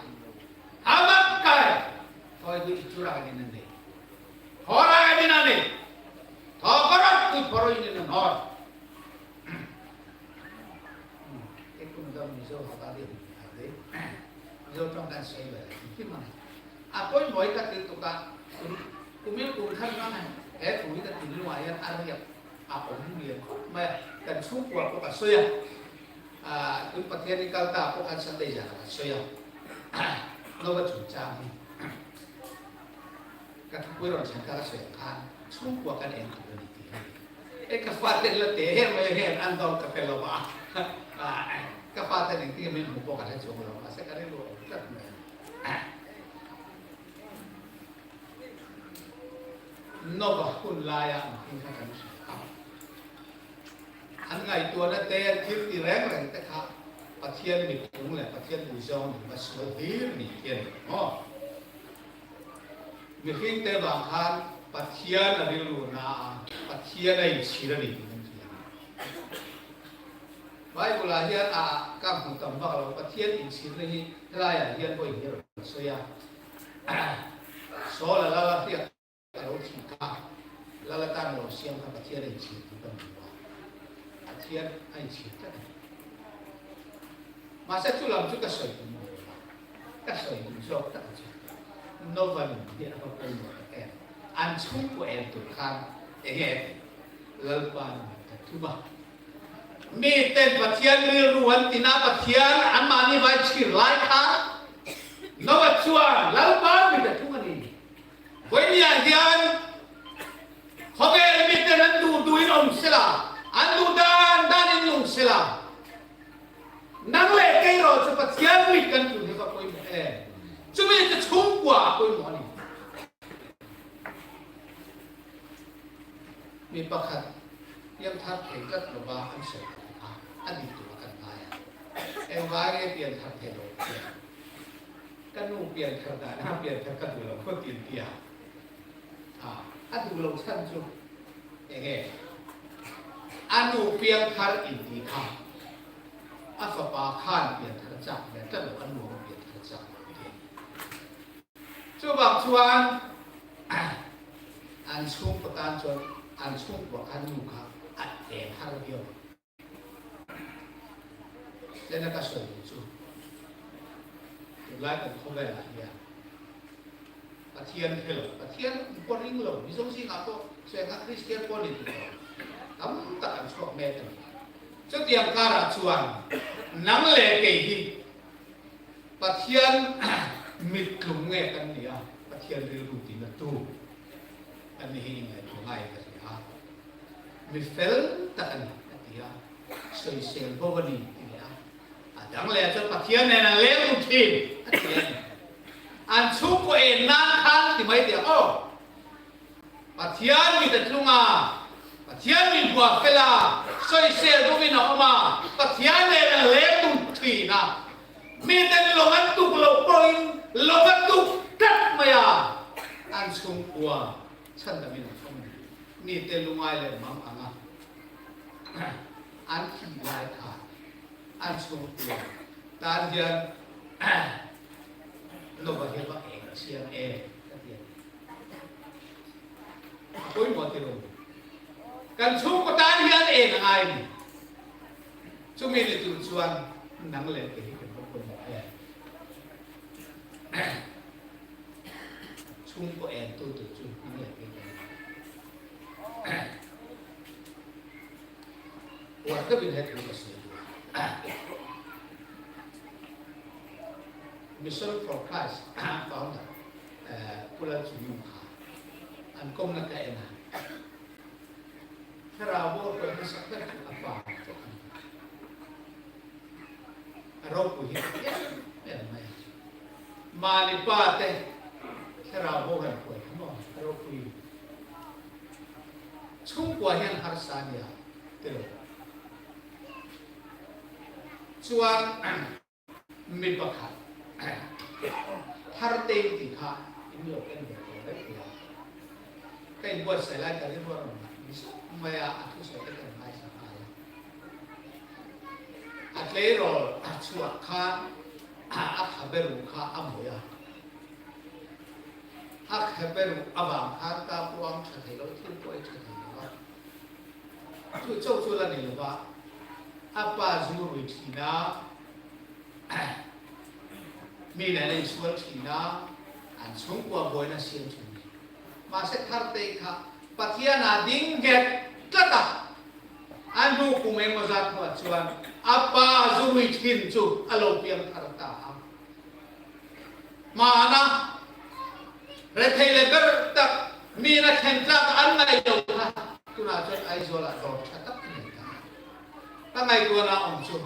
hamakkai, hoi dui Icchor age ne nei. Hor age bina nei. To gorot tui poro ini no hor. Ekku no dam mijo hoda de ade. Mijo tong kan sei bele. Ki mane? Apoi moi ka tu ka. Kumi kun khan na hai. Eh, kumi ka tini lo ayan ar ya. a om ni ko ma kan chhungkua ko ka soya. A, tun Pathian ni kal ta ko kan san dei ja ka soya. No ba chun chang ni. Ka tu ko ron san ka soya kan chhungkua kan en ko ni ti. E ka fa te la te he ma he an dol ka pe lo ba. A, ka fa te ni ti me mo ko ka le chong lo ba se ka le lo ka. Nova hun laia mihing kha kan hria a. An ngaituana te thil ti reng reng te kha Pathian mit tung le Pathian ui zong ni va sual hlir ni tian mo. Mihing te vang khan Pathian a rilru na a, Pathian a inchhir a ni ti kan hria. Bible a hian a ka hmu tam vak lo Pathian inchhir na hi helai a hian vawi hi a rawn sawi a. Saul a lala hriak a lo thih kha, lala tan lo siam kha Pathian a inchhir tu kan hmu a. Pathian a inchhir tak a ni. Mahse chu lam chu ka sawi tum lo a. Ka sawi tum zawk tak a chu. Nova nun hi a va pawimawh tak em. An chhungkaw en tur khan enge Lalpan a min ta thum a. Miten Pathian rilru an tina Pathian anmahni vai chhir lai kha. Nova chuan Lalpan min ta thum a ni. Vawinia hian khawvel miten an duh duhin awm sela, an duh dan danin lung sela. Nang leh kei erawh chu Pathian mit kan tlun hi kha pawimawh em. Chumi chu chhungkua a pawimawh a ni. Mi pakhat piangthar thei tlat lova an sawi a, a dik tur a kan ngai a. Engvang nge piangthar thei lo? Ka nu piangthar dan a, piangthar ka duh lo khaw tin tia. A, a duh lo chhan chu enge? A nu piangthar inti kha, a fapa khan piangthar chak ve tlat lo, a nu piangthar chak lo. Chuvang chuan an chhungkaw tan chuan an chhungkaw khan nu kha a en har viau. Tena ka sawi chu. Tulai kan khawvelah hian Pathian hre lo, Pathian pawh ring lo, mi zawng zingah pawh sawi ang kha Kristian pawh ni tih lo. Tam tak an chhuak mek a ni. Chutiang karah chuan nang leh kei hi Pathian mit tlung nge kan ni a, Pathian rilru tina tu kan ni hi ngaihtuah ngai ka ti a. Mi fel tak a ni a ti a, sawisel bo a ni ti a. A dang leh chuan Pathian nen an leng tum thin a ti a ni. An chhungkaw en nan khan ti mai ti a aw. Pathian mit a tlung a, Pathian mit buai fel a, sawisel bawkin a awm a, Pathian nen an leng tum thin a. Miten lawng an tuk lo pawhin lawng a tuk tlat mai a, an chhungkua chhan damin a awm. Mite lungngai leh mang ang a, an thih lai kha. An chhungkua tan hian Nova hi va eng chiang e ka ti a. A pawimawh ti lo. Kan chhungkaw tan hian en a ngai ni. Chumi ni tur chuan nang leh kei hi kan va pawimawh e. Chhungkaw en tu tur chu nang leh kei kan. What do we have to say? Mission for Christ founder, eh, Pu Lalchungnung kha an kawmna ka en a. Thlarau bawr pawh hmasak ber chu a pa chu a ni. A ropui hi a en mai. Mani pa te thlarau bawr an pawh hi maw a ropui. Chhungkua hian harsa nia ti lo. Chuan mi pakhat, Tharte ti kha in lo en ve tawh reng tia. Ka inbuatsaih lai ka rilru a rawn mat ni sawk mai a, a thusawi te kan ngaisang ngai a. A tleirawl a chhuak khan a khabe ru kha a mui a. A khabe ru avang khan ka puang ṭha thei lo, thil pawh ei ṭha thei lo a. Chu chauh chu la nei lova, a pa zu rui ṭhin a, mi nen a insual ṭhin a, an chhungkua buaina siam ṭhin. Mahse, Tharte kha Pathian a ding nghet, Tata. Anu kumai mojat mo chuan. Apa zurui thin chu alo piang thar ta. Mana. Rethei le ber tak mina khen tak an ngai lo ta. Tuna chu Aizawl a dawr ṭha tak a ni ta. Ka ngaihtuahna awm chu.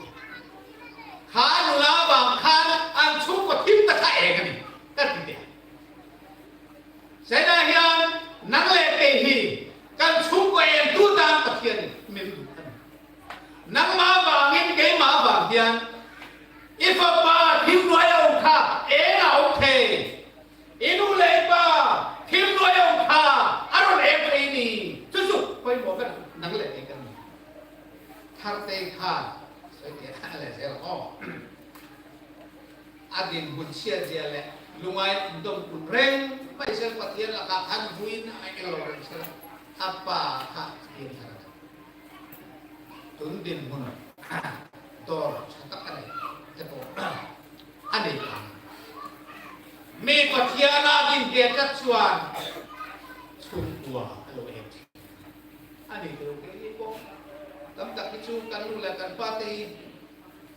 Kha nula vang khan an chhungkaw thim ta kha eng a ni. Ka ti te. Zaina hian nang leh kei hi kan chhungkaw entu tan Pathian min duh a ni. Nangma vangin keima vang hian i fapa thim nuai a awm kha eng a awm thei. I nu leh i pa thim nuai a awm kha a rawn eng thei ni. Chu chu pawimawh ber nang leh kei kan ni. Tharte khan, sawi te khan le zel aw. A dinhmun chhia zia leh lungai indawm kun reng mai se Pathian lakah khan buin a en lo reng se la. A pa kha din thar. Tun dinhmun dawr ṭha tak a nei te pawh a nei khan. Mi Pathiana din te tak chuan chhungkua a lo em. A ni deuh ke ni pawh. Tam tak hi chu kan nu leh kan pa te hi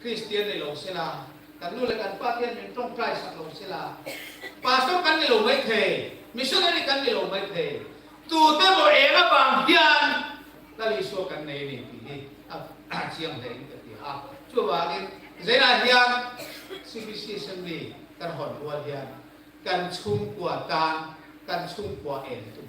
Christian ni lo sela, kan nu leh kan pa te hian min ṭawngṭai sak lo sela. Pastor kan ni lo mai thei, missionary kan ni lo mai thei. Tute bo eng avang hian Lal Isua kan nei ni tih hi a, a chiang hle in ka ti a. Chuvangin zaina hian C B C Assembly kan hawn rual hian kan chhungkua tan, kan chhungkua en tu.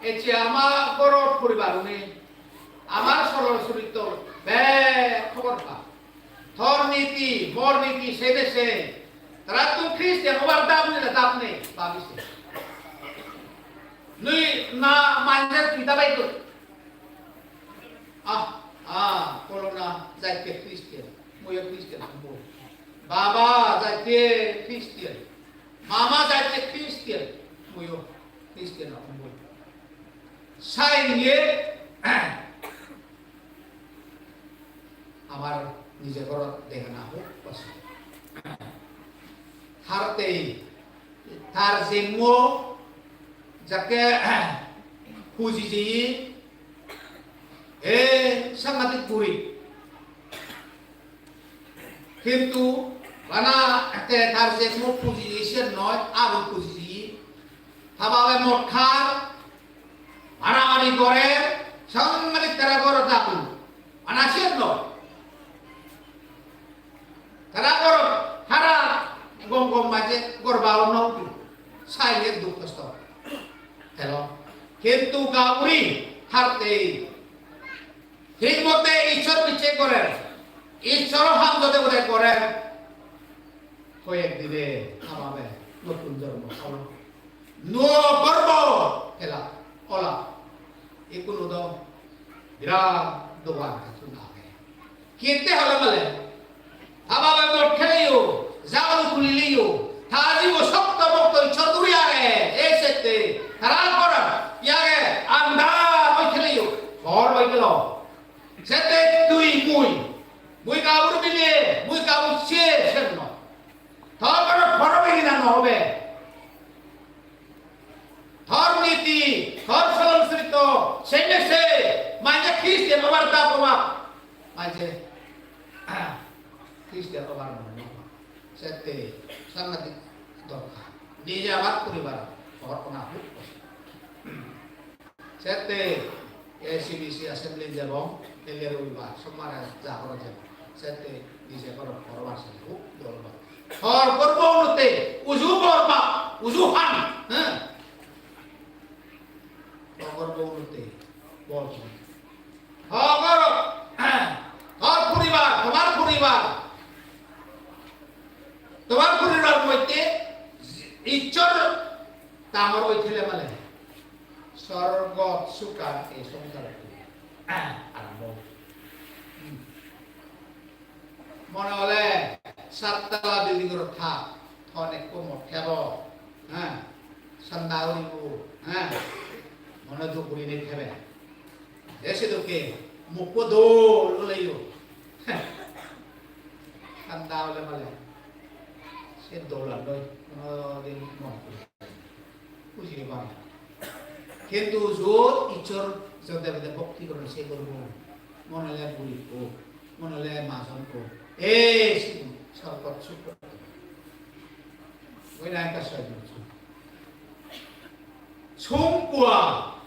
Ei che ama gorot poribar une, amar sorol soritto bek hobor pa. Thor niti, mor niti, sebe se. Tara tu Christian obar dap ne dap ne, babi se. Nui na manje tu dabai tu. Ah, ah, kolona jai ke Christian, muiyo Christian ambo. Baba jai ke Christian. Mama jai ke Christian, muiyo Christian ambo. Sai ye, amar nije gorot dehana hok pasi. Hartei, tar jemmo, jake, huji ji, e, sangadik guri. Hintu bana te tar je mo puji siyen noi, aru puji. Hababe mot khan, maramari gore, sangani tara goro jabu. Bana siyen noi. Tara goro hara gom gom maje gor bawo no utu. Sai ye duk kosto. Hello. Hintu gauri harte Thik mote Ishwor bichar gorer. Ishwor ham jode bode gorer. Hoyek dine hamabe notun jormo holo. Nuo gorbo hela ola. Ikkunu do birat dogan hachun age. Kitte hole male? Hababe mot kheleyo, jagalu khuliliyo, ta jibo sokto mokto Ishwor duri age, ei sette, tara ghor age, andar oi kheleyo, ghor oi gelo. Sette tui mui, mui gabur mile, mui gabur se, sen no. Tor ghorot ghor obe hina no obe. Tor niti, tor solon sritto, sei mese, manje Christian obar da obak. Manje, Christian obar mone no. Sette, sangadik dorkar. Nije abar poribar, tor ona huk. Sette, A C B C assembly jebong, ele robibar, somare jagoro jebong. Sette, nije ghorot ghor obar sene huk dol obar. Tor gorbo unotte, uju bor bak, uju han, ha? Tor gorbo unotte, bor bak. Tor ghor, tor poribar, tomar poribar. Tomar poribar moddhe Ishwor dangor oi thele male. Sorgot sukan ei songsarot arombo. Hmm. Mone hole sattala building-ot thak, thon ekko mot thebo, ha, sanda uribo, ha, mone duk gurinei thebe. Te sedokke mukko dol oleyo. Thanda ole male. Se dolan loi hono din mon puri. Buji pare. Hintu jot Ishwar jot debede bhokti goron se gorbo. Mone ole guribbo, mone ole majon ko. Ei sigun sorgot sukko. Oi na ekka soy. Chhungkua,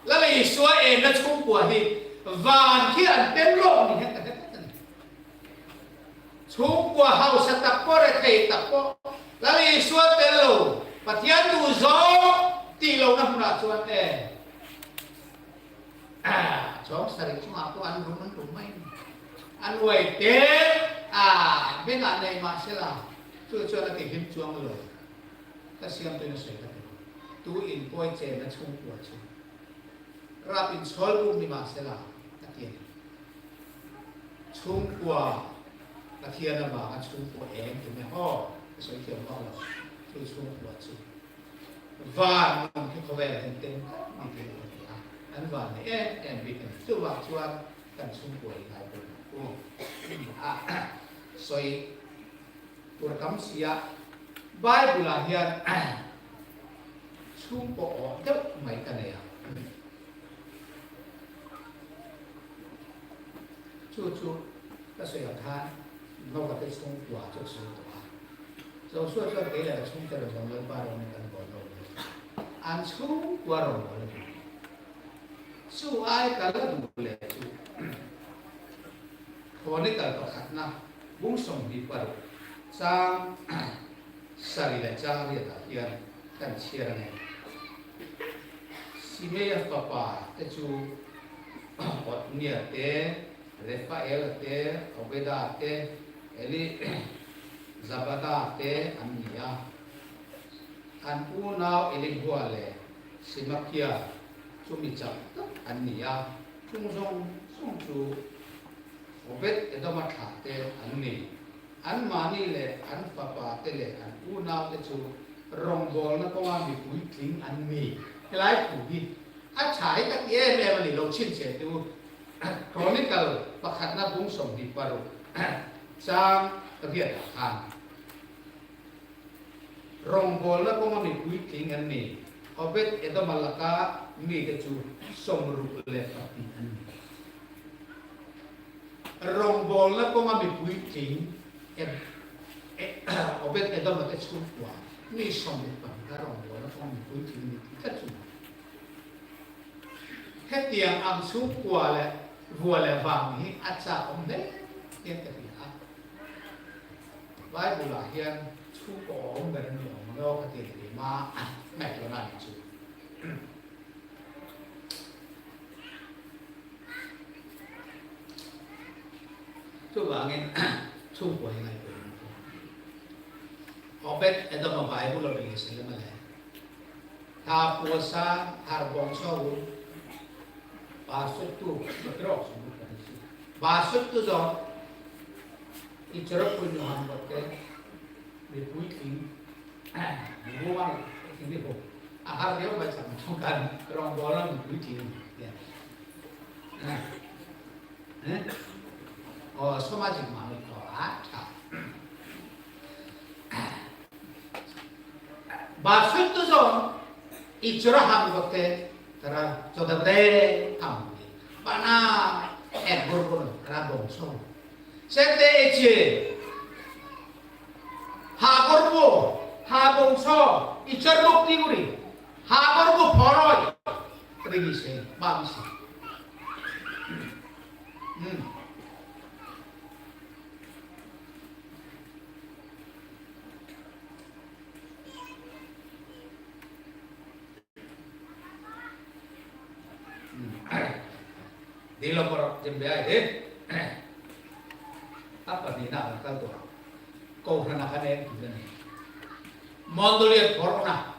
lale Ishwar ena chhungkua hi van khi an tem lo ni he ta he ta. Chhungkua hausa tappo re thei tappo. Lale Ishwar telo, Pathian tu zo ti lo na huna chuan e. Ah, chong sari chung aku an rum an rum mai. An wai te, ah, bena nei ma sela. Chu chu na ti him chuang lo. Ka siam tu na sei ka. Tu in poi che na chhungkua chu. Rap in sol bu mi ma sela. Ka ti. Chhungkua. Ka ti na ba ka chhungkua em tu me ho. Ka sei ti ba lo. Chu chhungkua chu. Van nung khi khovel hen ten ni te ni a. An van ni em em bi kan chu wa chuan kan chung ko ni lai ko. Ko. A. Soi. Tur kam sia. Bible a hian chung ko o deuh mai ka nei a. Chu chu ka sawi ang khan, no ka te chhungkua chu sawi tawh a. Joshua chuan kei leh ka chhungte rawn zawng Lalpa rawng kan bawl lo le. An chhungkua rawng bawl a ni. Chu ai ka la duh leh chu. Chronicle pakhatna, bung sawmhnih paruk, chang sari leh chang riatah hian kan chhiar a ni. Simei fapa te chu Otniel te, Rephael te, Obeda te, Elizabada te an ni a. An unau Elihua leh Semakia chu mi chak tak an ni a. Chung zawng zawng chu Obed Edoma thlahte an ni. Anmahni leh an fapate leh an unaute chu rawngbawlna kawnga mipui tling an ni. Helai thu hi a chhai tak em em a ni lo chhin che tu Chronicle pakhatna bung sawmhnih paruk chang riatah khan. Rawngbawlna kawnga mipui tling an ni. Obed Edoma laka mite chu sawmruk leh pahnih an ni. Rawngbawlna kawnga mipui tling Ed-, Ed-, Obed Edoma te chhungkua mi sawmruk pahnih kha rawngbawlna kawnga mipui tling ni tih kha chu. Hetiang ang chhungkua leh vua leh vang hi a chak awm hle hian ka ti a. Bible-ah hian chhungkaw awm ber a ni awm lo ka ti leh ma ngaihtuahna a ni chu. Chuvangin chhungkaw hi ngaihtuah in. Obed Edom-a Bible-a ring se le ma le. Tha puasa har bawngsaw hun. Ba sawttu, ba sawttu zawng. Ichara puinyu han botte. Mipui tling. Mipui tling ni bo. A har deu bai chang chong kan. Rongbawlna mipui tling. Ya. Eh? O, samajik manuj to, acha. Ba sawttu jon Ichara ham gotte tara jodebode ham gotte. Bana ek gorbo noi, tara bongso. Sette ecche ha gorbo, ha bongso, Ichar bhakti guri, ha gorbo phol oi. Rini se, bangsi. Hmm. Dilo por jembe ai de. Apa ni na kal to. Ko na ka ne tu ne. Mondoli por na.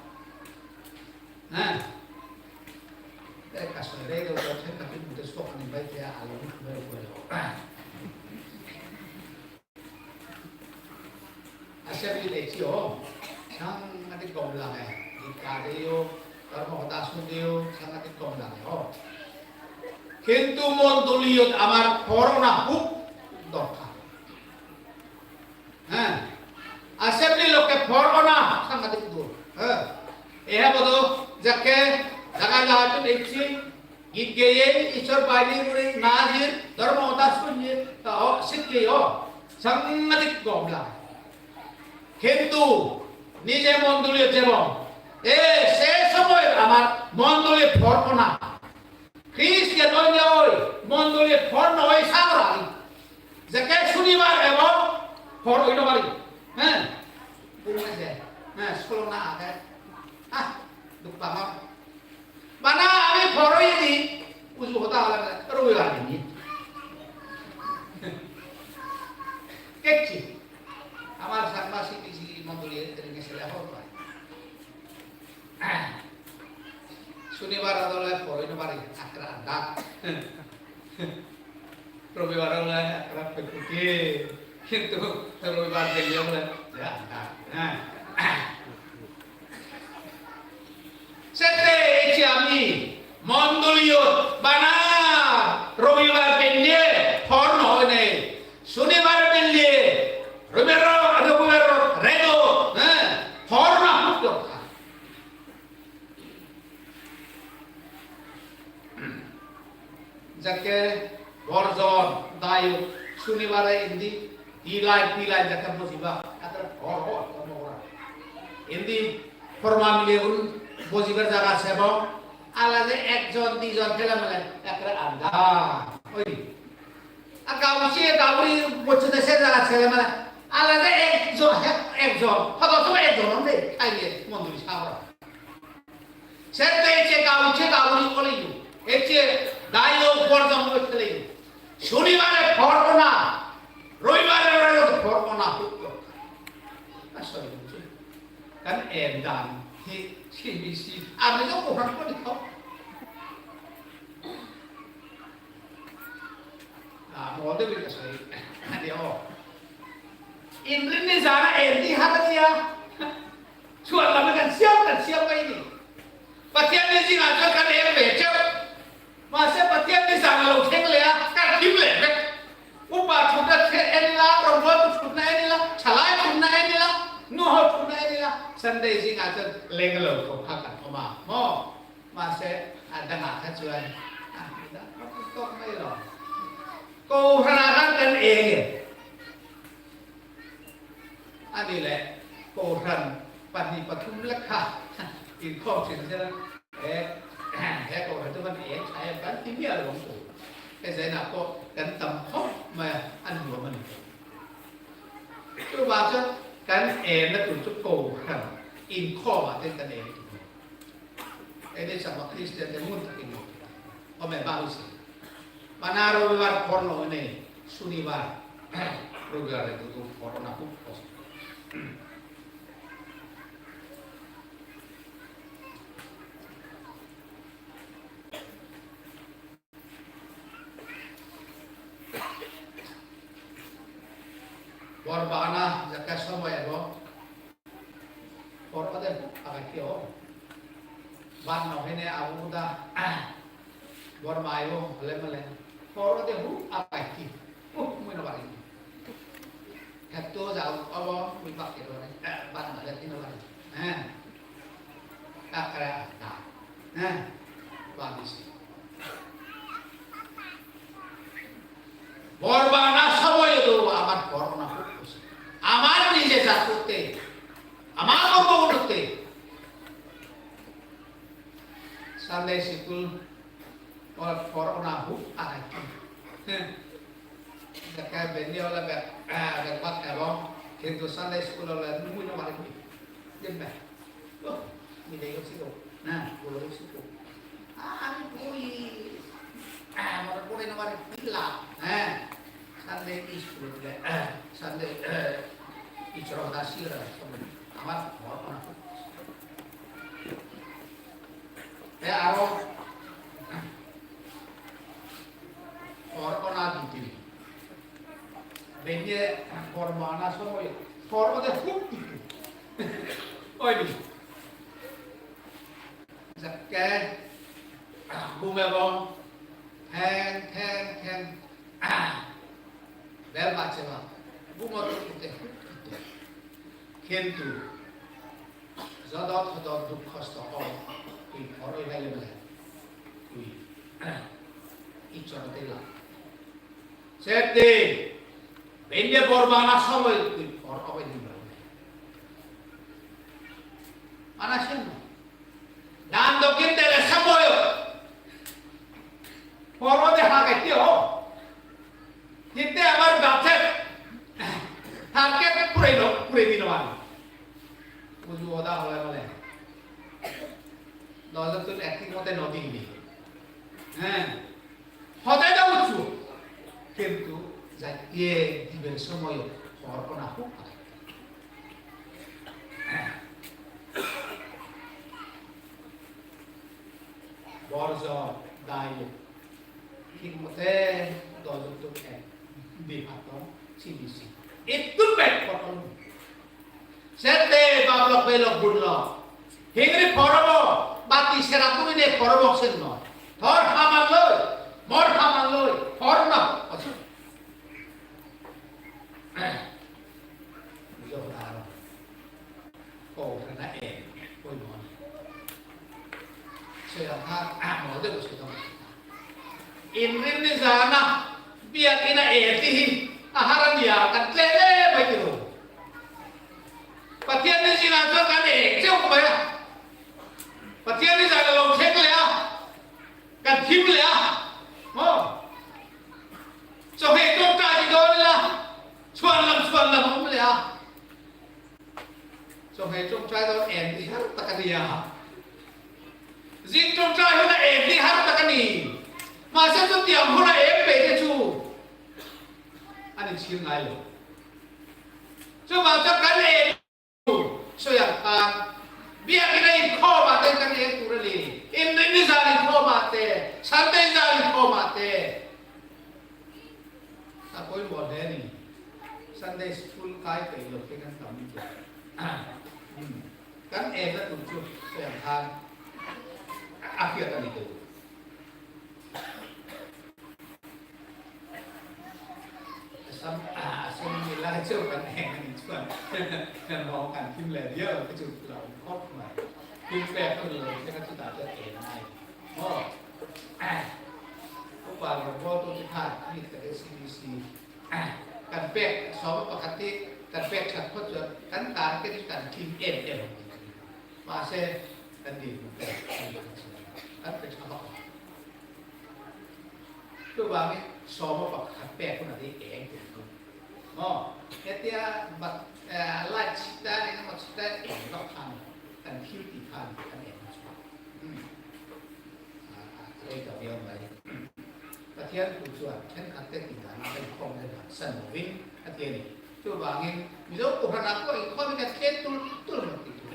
Ha. Eh, kaso re ko ko chen ka tin mute sok ni bai te alo ni ko ko. Assembly te chi o, sangadik gom lage, gita de yo, karmo hota sun de yo, sangadik gom lage o. Hintu mondoliyot amar por ona hub dorkar. Heh. Assembly lokke por ona sangadik dol. Heh. Eha bodo jakke jaga jaga tun ecchi, git geye, Ishwar baini guri najir, dhormo hoda sunye, ta o sikke o sangadik gom lage. Hintu nije mondoliyot jebong, e se somoy amar mondoliyot por ona. Christian oinei mondoliyot por no oi sagor agi. Jekke sunibar ebo por oi no pari. Heh. Bumne je. Heh, solona age. Ah, duk pangor. Bana ami por oi di, uju hoda hole robibar din. Kecchi. Amar Changma C B C mondoli ringe sele hobor pai. Sunibar ole por oi no pari, ekkere andar. Robibar ole ekkere pekkuti, hintu robibar dele ole je andar. Heh. Sette ecche ami mondoliyot bana robibar benne por no oinei, sunibar belle, robibar, robibar redo, heh, por na hub dorkar. Jakke borjon dayok sunibare indi di line, di line jakke bojiba, ekkere hor hor, hor hor. Indi horma milegun bojibar jaga sebong, alade ekjon dijon thele mele ekkere andar. Oi. Ar gabujje gaburi bocche de se jaga sele mele alade ekjon, ekjon, hodo somoy ekjon onde, aile mondoli sagor. Sette ecche gabujje gaburi oleyo, ecche dayok borjon oi theleyo. Sunibare por ona, robibare ore por ona hub dorkar. Ah, sorry, bujjo. Kan en dan, he, he, he, he. Ami to kohan kori to. Ah, mo de bi sorry. Ani o. Indri ni jana en di hada dia. Chuan lam kan siam kan siam bai ni. Pathian ni jing ajo kan er be cheu. Mase Pathian ni jana lo theng le a, kan kim le be. Upa thutna the en la, rombo thutna en la, chalai thutna en la, nuho thutna en la. Sunday jing ajo leng lo ko kha kan oma. Mo. Mase adang akha chuan. Ah, da, tok mai lo. Ko hana kan kan e. Ani le, ko han pani pathum lekha. In khom sin se la. E, he ko han tu kan e, e kan ti mi al bong ko. E se na ko kan tam khom ma an lo man. Tu ba cha kan e na tu chu ko han. In khom a te kan e. Ede sama Christian de mun takin mo. Ome bahusi. Bana robibar por no ne, sunibar. Robibar de tu por na hub kos. Bor bagana jakke somoy ebo, bor ode hub agacche o. Ban no hene abu da, bor mayo hole male, bor ode hub agacche. Uh, mui no pari. Hetto jao obo, mui bakke dore, ban no hole no pari. Heh. Ekkere ada. Heh. Babisi. Bor bana somoy do amar bor ona hub hoise. Amar nije jat korte, amar kormo korte. Sunday school or bor ona hub agacche. Heh. Jakke benne ole bek, eh, bek bak ebong, hintu Sunday school ole mui no pari. Jembe. Oh, mile yo sigo. Na, gulo yo sigo. Ah, ami puri. Ah, mane puri no pari pila. Eh, Sunday school le. Eh, Sunday, eh, Ishwar hoda sigira. Amar bor ona. Te aro bor ona dite. Benne bor bana somoy bor ode hub dite. Oi di. Jakke gum ebong, Theng, theng, theng. Bel bacche ba. Bumot utte, utte. Kintu jodot hodot duk hosto oi, tui por oi paile bele, tui Issor te la. Sette, bende bor bana somoy tui por obe din bele. Mana sen no. Dan dokkin dele somoy por ode hagette o. Hitte amar budget target pure no, pure dino mane. Bujo oda hole mane. Dojottun ek mote no dingni. He. Hodai da uchu. Kintu jaiye diber somoy por ona huk. Borjo dayo. Thik mote dojottun ek di patton, sini si. Ekdom bek patton. Sette bap lok, bhei lok, bun lok. Hingiri por obo, bati sera tumi ne por obo sen noi. Tor haman loi, mor haman loi, por na. Bujo na aro. Ko rena e, koi mon. Soyang ha, ah, mo de ko se dong. Inrin ni jana, biya kina e ti hi, aharan ya, kan tle le bai kiro. Pathian ni jina jo kan e, je ko baya. Pathian ni jana lo thek le a, kan thim le a. Mo. So he to ta di do le a. Chuan lam, chuan lam, um le a. Chonghei chongchai do en di har takani ya. Jing chongchai huna en di har takani. Masa tu tiang huna en pe de chu. Ani chil ngai lo. Chu ma cha kan en chu. Soyang kan. Bia kina in kho ma te kan en tu re li. In ni ni sa in kho ma te. San te sa in kho ma te. Akoi bol he ni. Sunday school kai kai lo ke kan tam ni. Hmm. Kan e da tu chu se an than. Akhir kan itu. Sam, ah, sam ni la chu kan e ni chuan. Kan bong kan kim le dia ke chu la kop ma. Kim pe tu lo ke kan chu ta ta e nai. Oh. Ko pa ro bo to ti pha ni ka de si ni si. Kan pek, sobo pakhat te, kan pek khat phot chuan, kan tar ke kan kim em em. Mahse, kan din, kan pek sobo. Tu ba mi sobo pakhat pek kuna di em em. Mo, ketia bat, eh, light sita ni mo sita em lo khan, kan thil ti khan, kan em. Hmm. Ah, ah, ei ka biang lai. Pathian thu chuan khenkhat te ti dan a kan khawm le dah san lovin a ti a ni. Chuvangin Mizo kohran a pawh inkhawmin a thlen tul tul mak ti tur.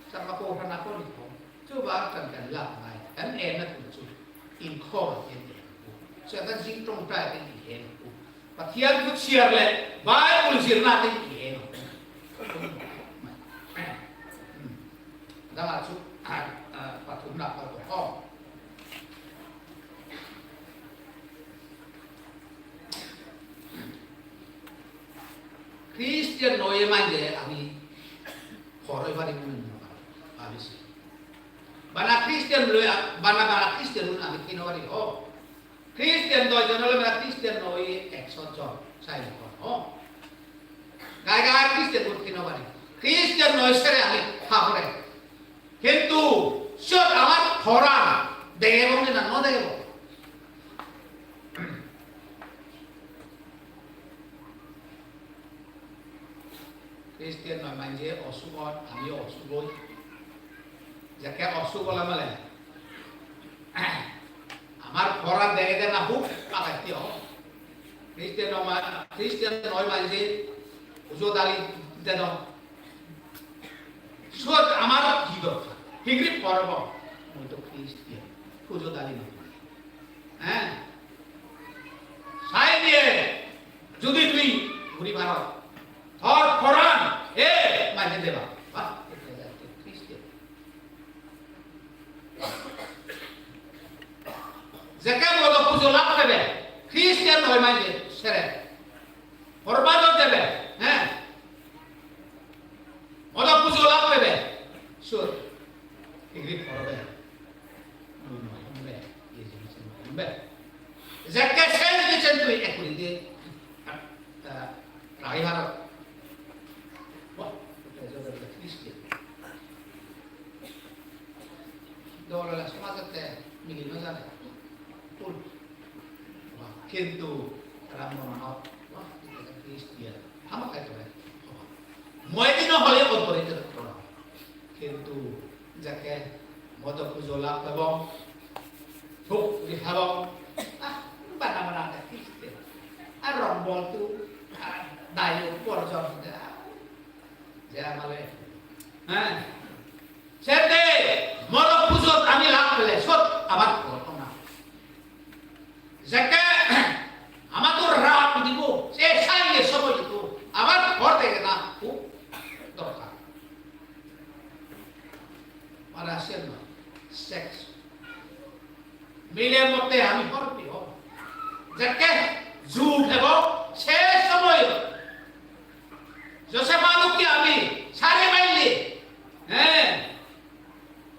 Sangha kohran a pawh ni khawm. Chuvang kan kan lak ngai. Kan enna tur chu inkhawm a ti a ni. Chuan kan zing ṭawngṭai te ti he lo. Pathian thu chhiar leh Bible zirna te i en. Dang a chu, a, a, pathumna kal ko. Christian noye manje ami horoi pari mun no pari. Abisi. Bana Christian noye, bana bana Christian mun ami kino pari ho. Christian doijon ole mane Christian noi ekso jon, sai hon, ho? Gai gai Christian gun kino bani. Christian noi sere ami ha hore. Kintu sot amar horan degebo ne na no degebo? Christian noi manje osuk on, ami osuk oi. Jekke osuk ole male. Amar poran degede na huk agatti o. Christian noi ma-, Christian noi manje pujo dali dedon. Sot amar hi dorkar? Hingiri porobong? Mui to Christian. Pujo dali noi. He? Sai diye, judi tui ghuri paro, tor poran, e, manje deba. Bah, Christian. Jekke modo Degree porode. Mui noi, hombe, ye jinis noi, hombe. Jekke se jinis tui ekuri de, ah, ah, rai haro. Wah, Christian. Dol ole somajotte mili no jane. Tul. Wah, kintu tara monanot, wah, Christian. Hamakkai tore. Moi dino hole oddorite tore. Kintu jekke modo pujo lab pebong, thuk guri habong, ah, bana bana de kiste. Ar rombol tu, ah, dayo borjon de, ah, je amale. Heh. Sette modo pujot ami lab pele sot abar ghotona. Jekke amator rag udibo, se saiye somoy udibo, abar ghor degena hub dorkar. Mane siyen noi, sex. Mile motte ami horpi hom. Jekke jut hebo, se somoy Josefa dokke ami sari maille. He.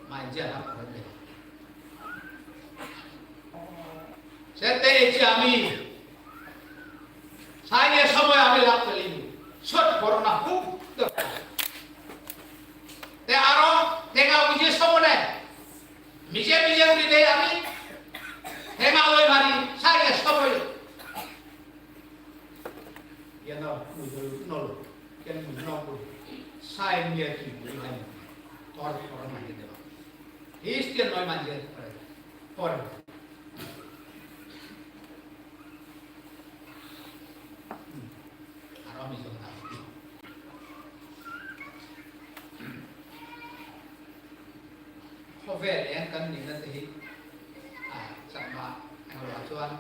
Manje lab gorede. Sette ecche ami saiye somoy ami lab peli. Sot porona hub dorkar. Te aro tenga puje somone mije mije guri de ami tenga loi mari saiye somoy. Iyan aro mui dol nol, ken mui nol kuri. Sai mui ar ki guri bhai. Tor tor manje deba. Christian noi manje pore. Pore. Hmm. Aro ami jona. Hovel en kan ni na te hi. Ah, sama. Ang lo chuan.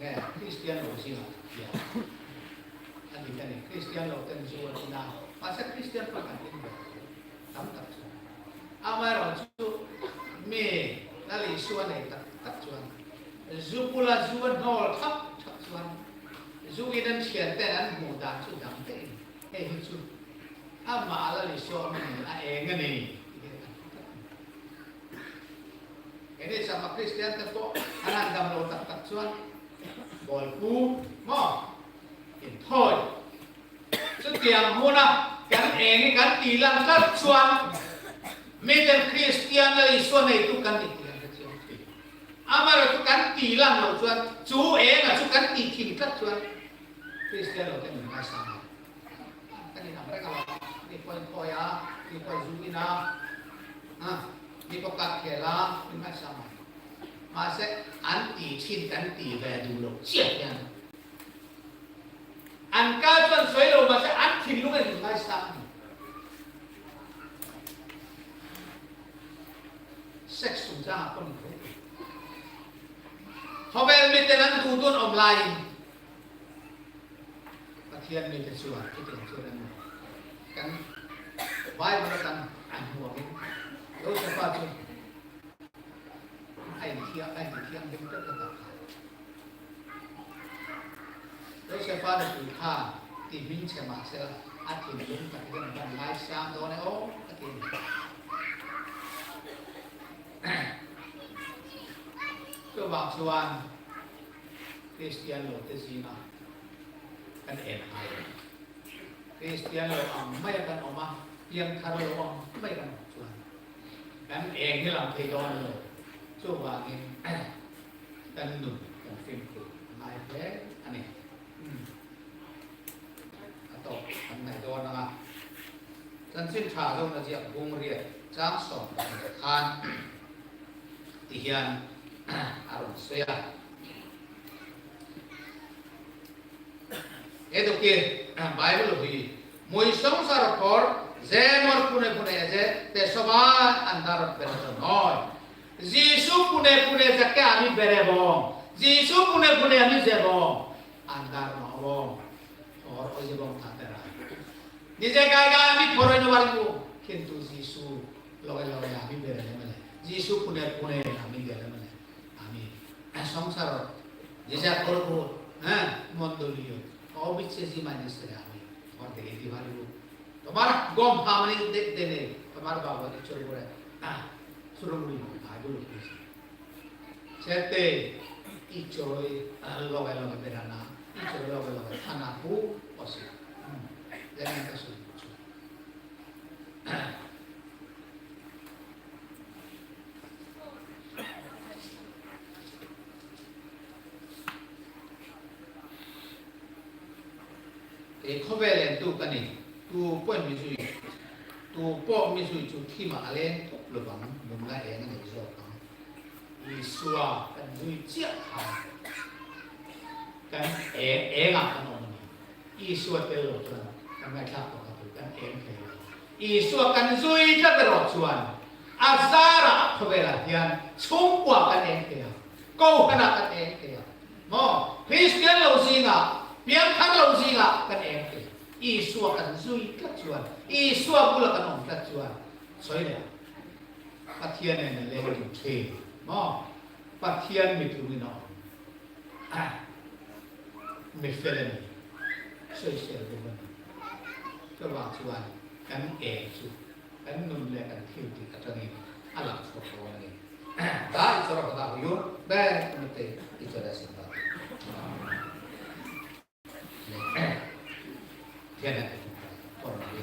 Nge, Christian lo si ma. Ya. Ani kani Christian lo ten ju wa na. Masa Christian pa kan in ba. Tam tak chu. Ama ro chu mi na li suan nei tak tak chuan. Zu pula zu an hol thak thak chuan. Zu in an chian ten an mu dan chu dang te. He hi chu. Ama ala li suan ni a eng ani. Eni sama Christian te pawh an han dam lo tak tak chuan bawlpui maw, inthawk chutiang hmuna kan eng hi kan ti lang tlat chuan miten Christian la Isua neitu kan ni ti lang tlat chuan. Amaherawhchu kan ti lang lo chuan chu enga chu kan ti thim tlat chuan Christian lo te min ngaisang. Kan inang reng a lo, mi pawh inkhawia, mi pawh zu ina, ha, mi pawh kat khela, min ngaisang. Mahse, an ti ṭhin kan ti ve duh lo chiah hian. An kal chuan sawi lo, mahse, an thinlung a min ngaisang. Sex chungchang a pawn in khawvel miten an duh dawn awm lai. Pathian mite chuan, chutiang chuan an, kan Bible-a kan an hmuh angin, Josefa chu a inthiang, a inthiang ding tawp tak kha. Josefa nupui kha ti hming chhe mah sela, a thinlung tak hian kan ngaisang dawn e aw, a ti. Chuvang chuan Christian lo te zinga kan en hai. Christian lo ang maia kan awm a, piangthar lo ang maia kan awm chuan kan eng hi lang thei dawn lo. Chuvangin kan nun kan fimkhur ngai hle a ni. Hmm. A tawp kan ngai dawn ang a. Chanchin Ṭha Zona ziak bung riat chang sawm pakhat khan ti hian a rawn sawi a. Edo ke, Bible hi, "Mui songsar phor, je mor pune pune eje, te sobai andharot berejon noi." Jisu pune pune jekke ami berebong, Jisu pune pune ami jebong, andhar no obong, phor oi jebong ta tera. Nije gai gai ami phor oi no paribo, kintu Jisu loge loge ami berele mele, Jisu pune pune ami gele mele, ami songsarot nije gorbo, ha, mondoliyo, obiccheji manusore ami phor degei di paribo. Tomar gom hamani de-, dene, Amar babo Issor ugure, ah, suro guri bhai bolo hoyse. Sette Issor, ah, loge loge berana, Issor loge loge thana hub osubidha. Hmm. Jeni ekka suri bujo. Ei khobele duk ani, tu pon mi sui, tu pon mi sui chu thima ale thok lo bang, mum la eng ani jo bang. Isua kan jui chiak ha. Kan eng, eng a kan om ni. Isua tel lo chuan, kan ngai thlak tawk a tu kan eng thei lo. Isua kan zui tlat erawh chuan, a zara a khawvelah hian chhungkua kan eng thei a, kohhranah kan eng thei a. Maw, Kristian lo zingah, piangthar lo zingah kan eng thei a. Isua kan zui tlat chuan, Isua bula kan awm tlat chuan, sawi leh, Pathian nen a leng ṭhin, maw, Pathian mi tlumin a awm. Mi fel a ni, sawisel dum a ni. Chuvang chuan kan eng chu, kan nun leh kan thil tih aṭangin a lang chhuak dawn a ni. Tua Isua kawtah huiun bek mite Isua da sin ba. Thian a te kum ta, por ma ni.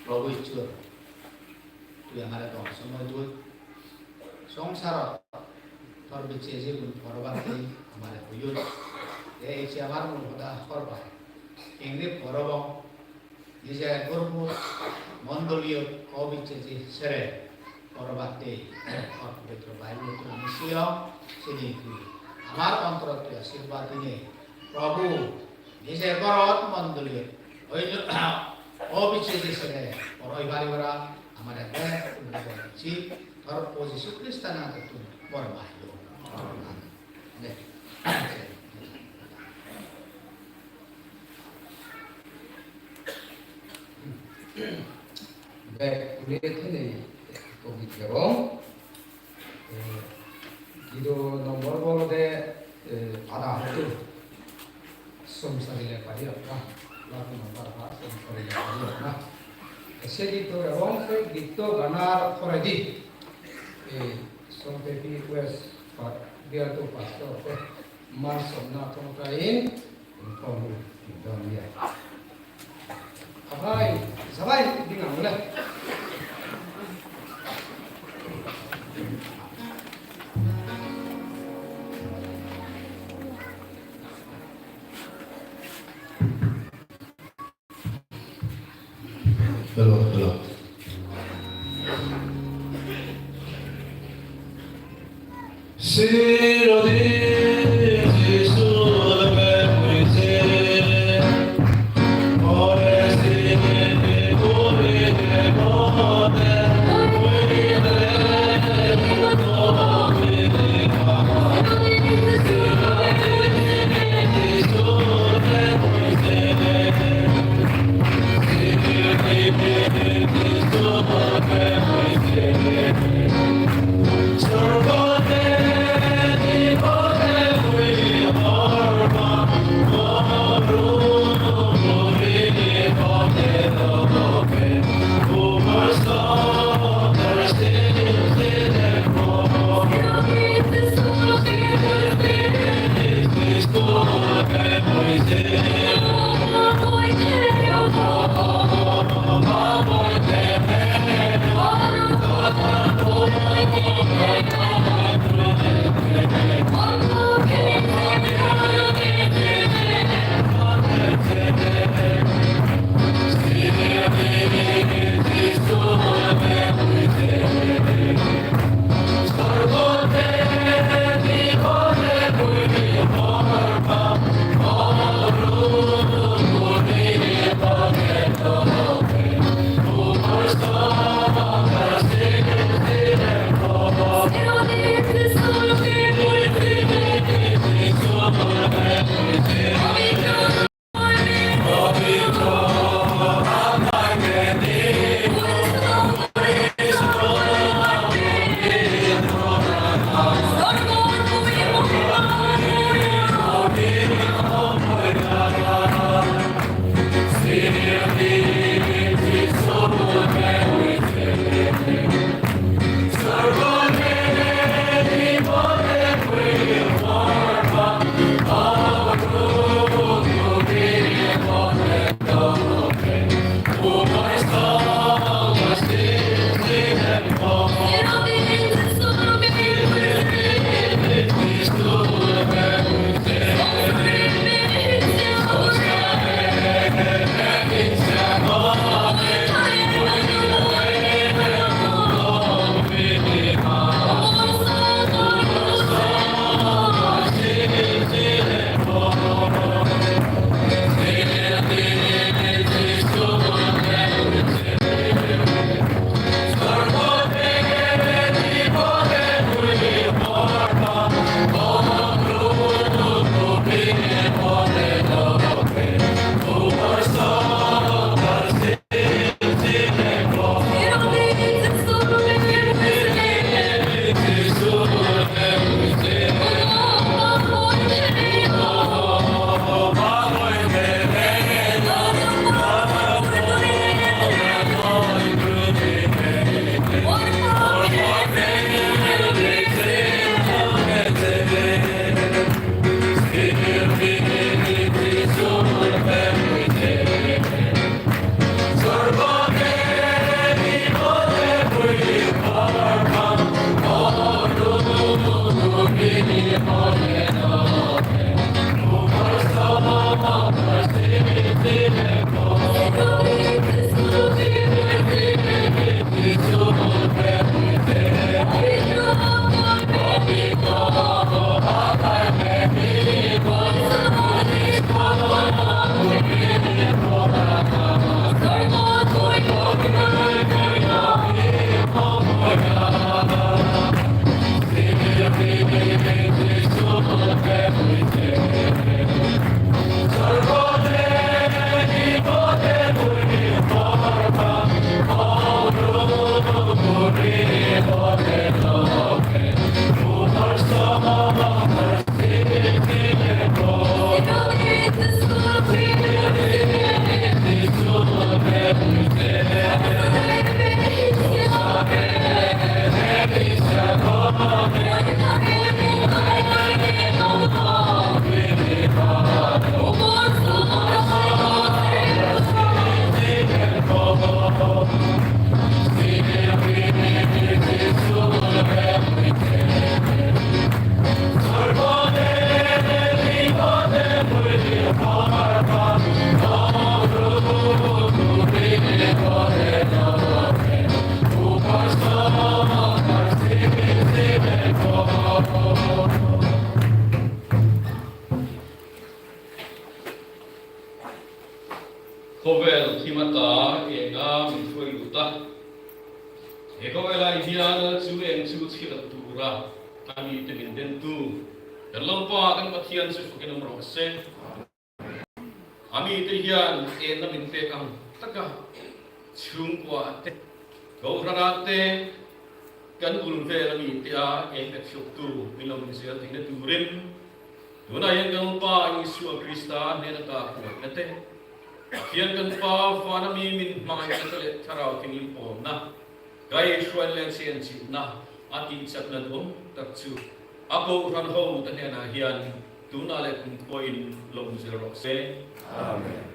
Prabhu Isua, tui amare dong somoy dut. Songsarot tor bicche jigun porobatti amare hoyot. Ei je amar mul hoda hor pai. Engri porobong, nije gorbo mondoliyot obicche je sere porobatte tor pobitro Bible-ottun ami siyong, sini tui amar ontorot tui ashirbad dinei. Prabhu, nije gorot mondoliyot oinno obicche je sere poroi pari para amare bek umre gorchi. Tor po Jisu Krista nangottun bor mailo. Amen. Bek ule thene covid degong. Eh, gido nombor olode, eh, ada hotu. Somsari le pari apna, lagu nombar ha, somsari le pari apna. Se gitto ebong se gitto ganar poredi, eh, sompepi request pa-, bial to pastor te mar somna tongta in, in tong in dong ya. Abai, sabai, dinga mule. Hello, hello. Khawvel thimata enga min thuoi luta. He khawvela hian chu eng chu chhilh tura a mite min den tu kan Lalpa kan Pathian chu fakin um rawh se. A mite hian enna min pek ang taka chhungkua te, kohran te, kan bul vel a mite a en pek chhuk tu min lo min zel theihna turin, tunah hian kan Lalpa Isua Krista hnena ka kuatna te, Pathian kan Pa vana mi min hmangaihna te leh Thlarau Thianghlim pawlna, Kaihruai leh chian chihna a tihchakna duh tak chu a kohran ho te hnenah hian tuna leh kumkhuain lo min zel rawh se. Amen.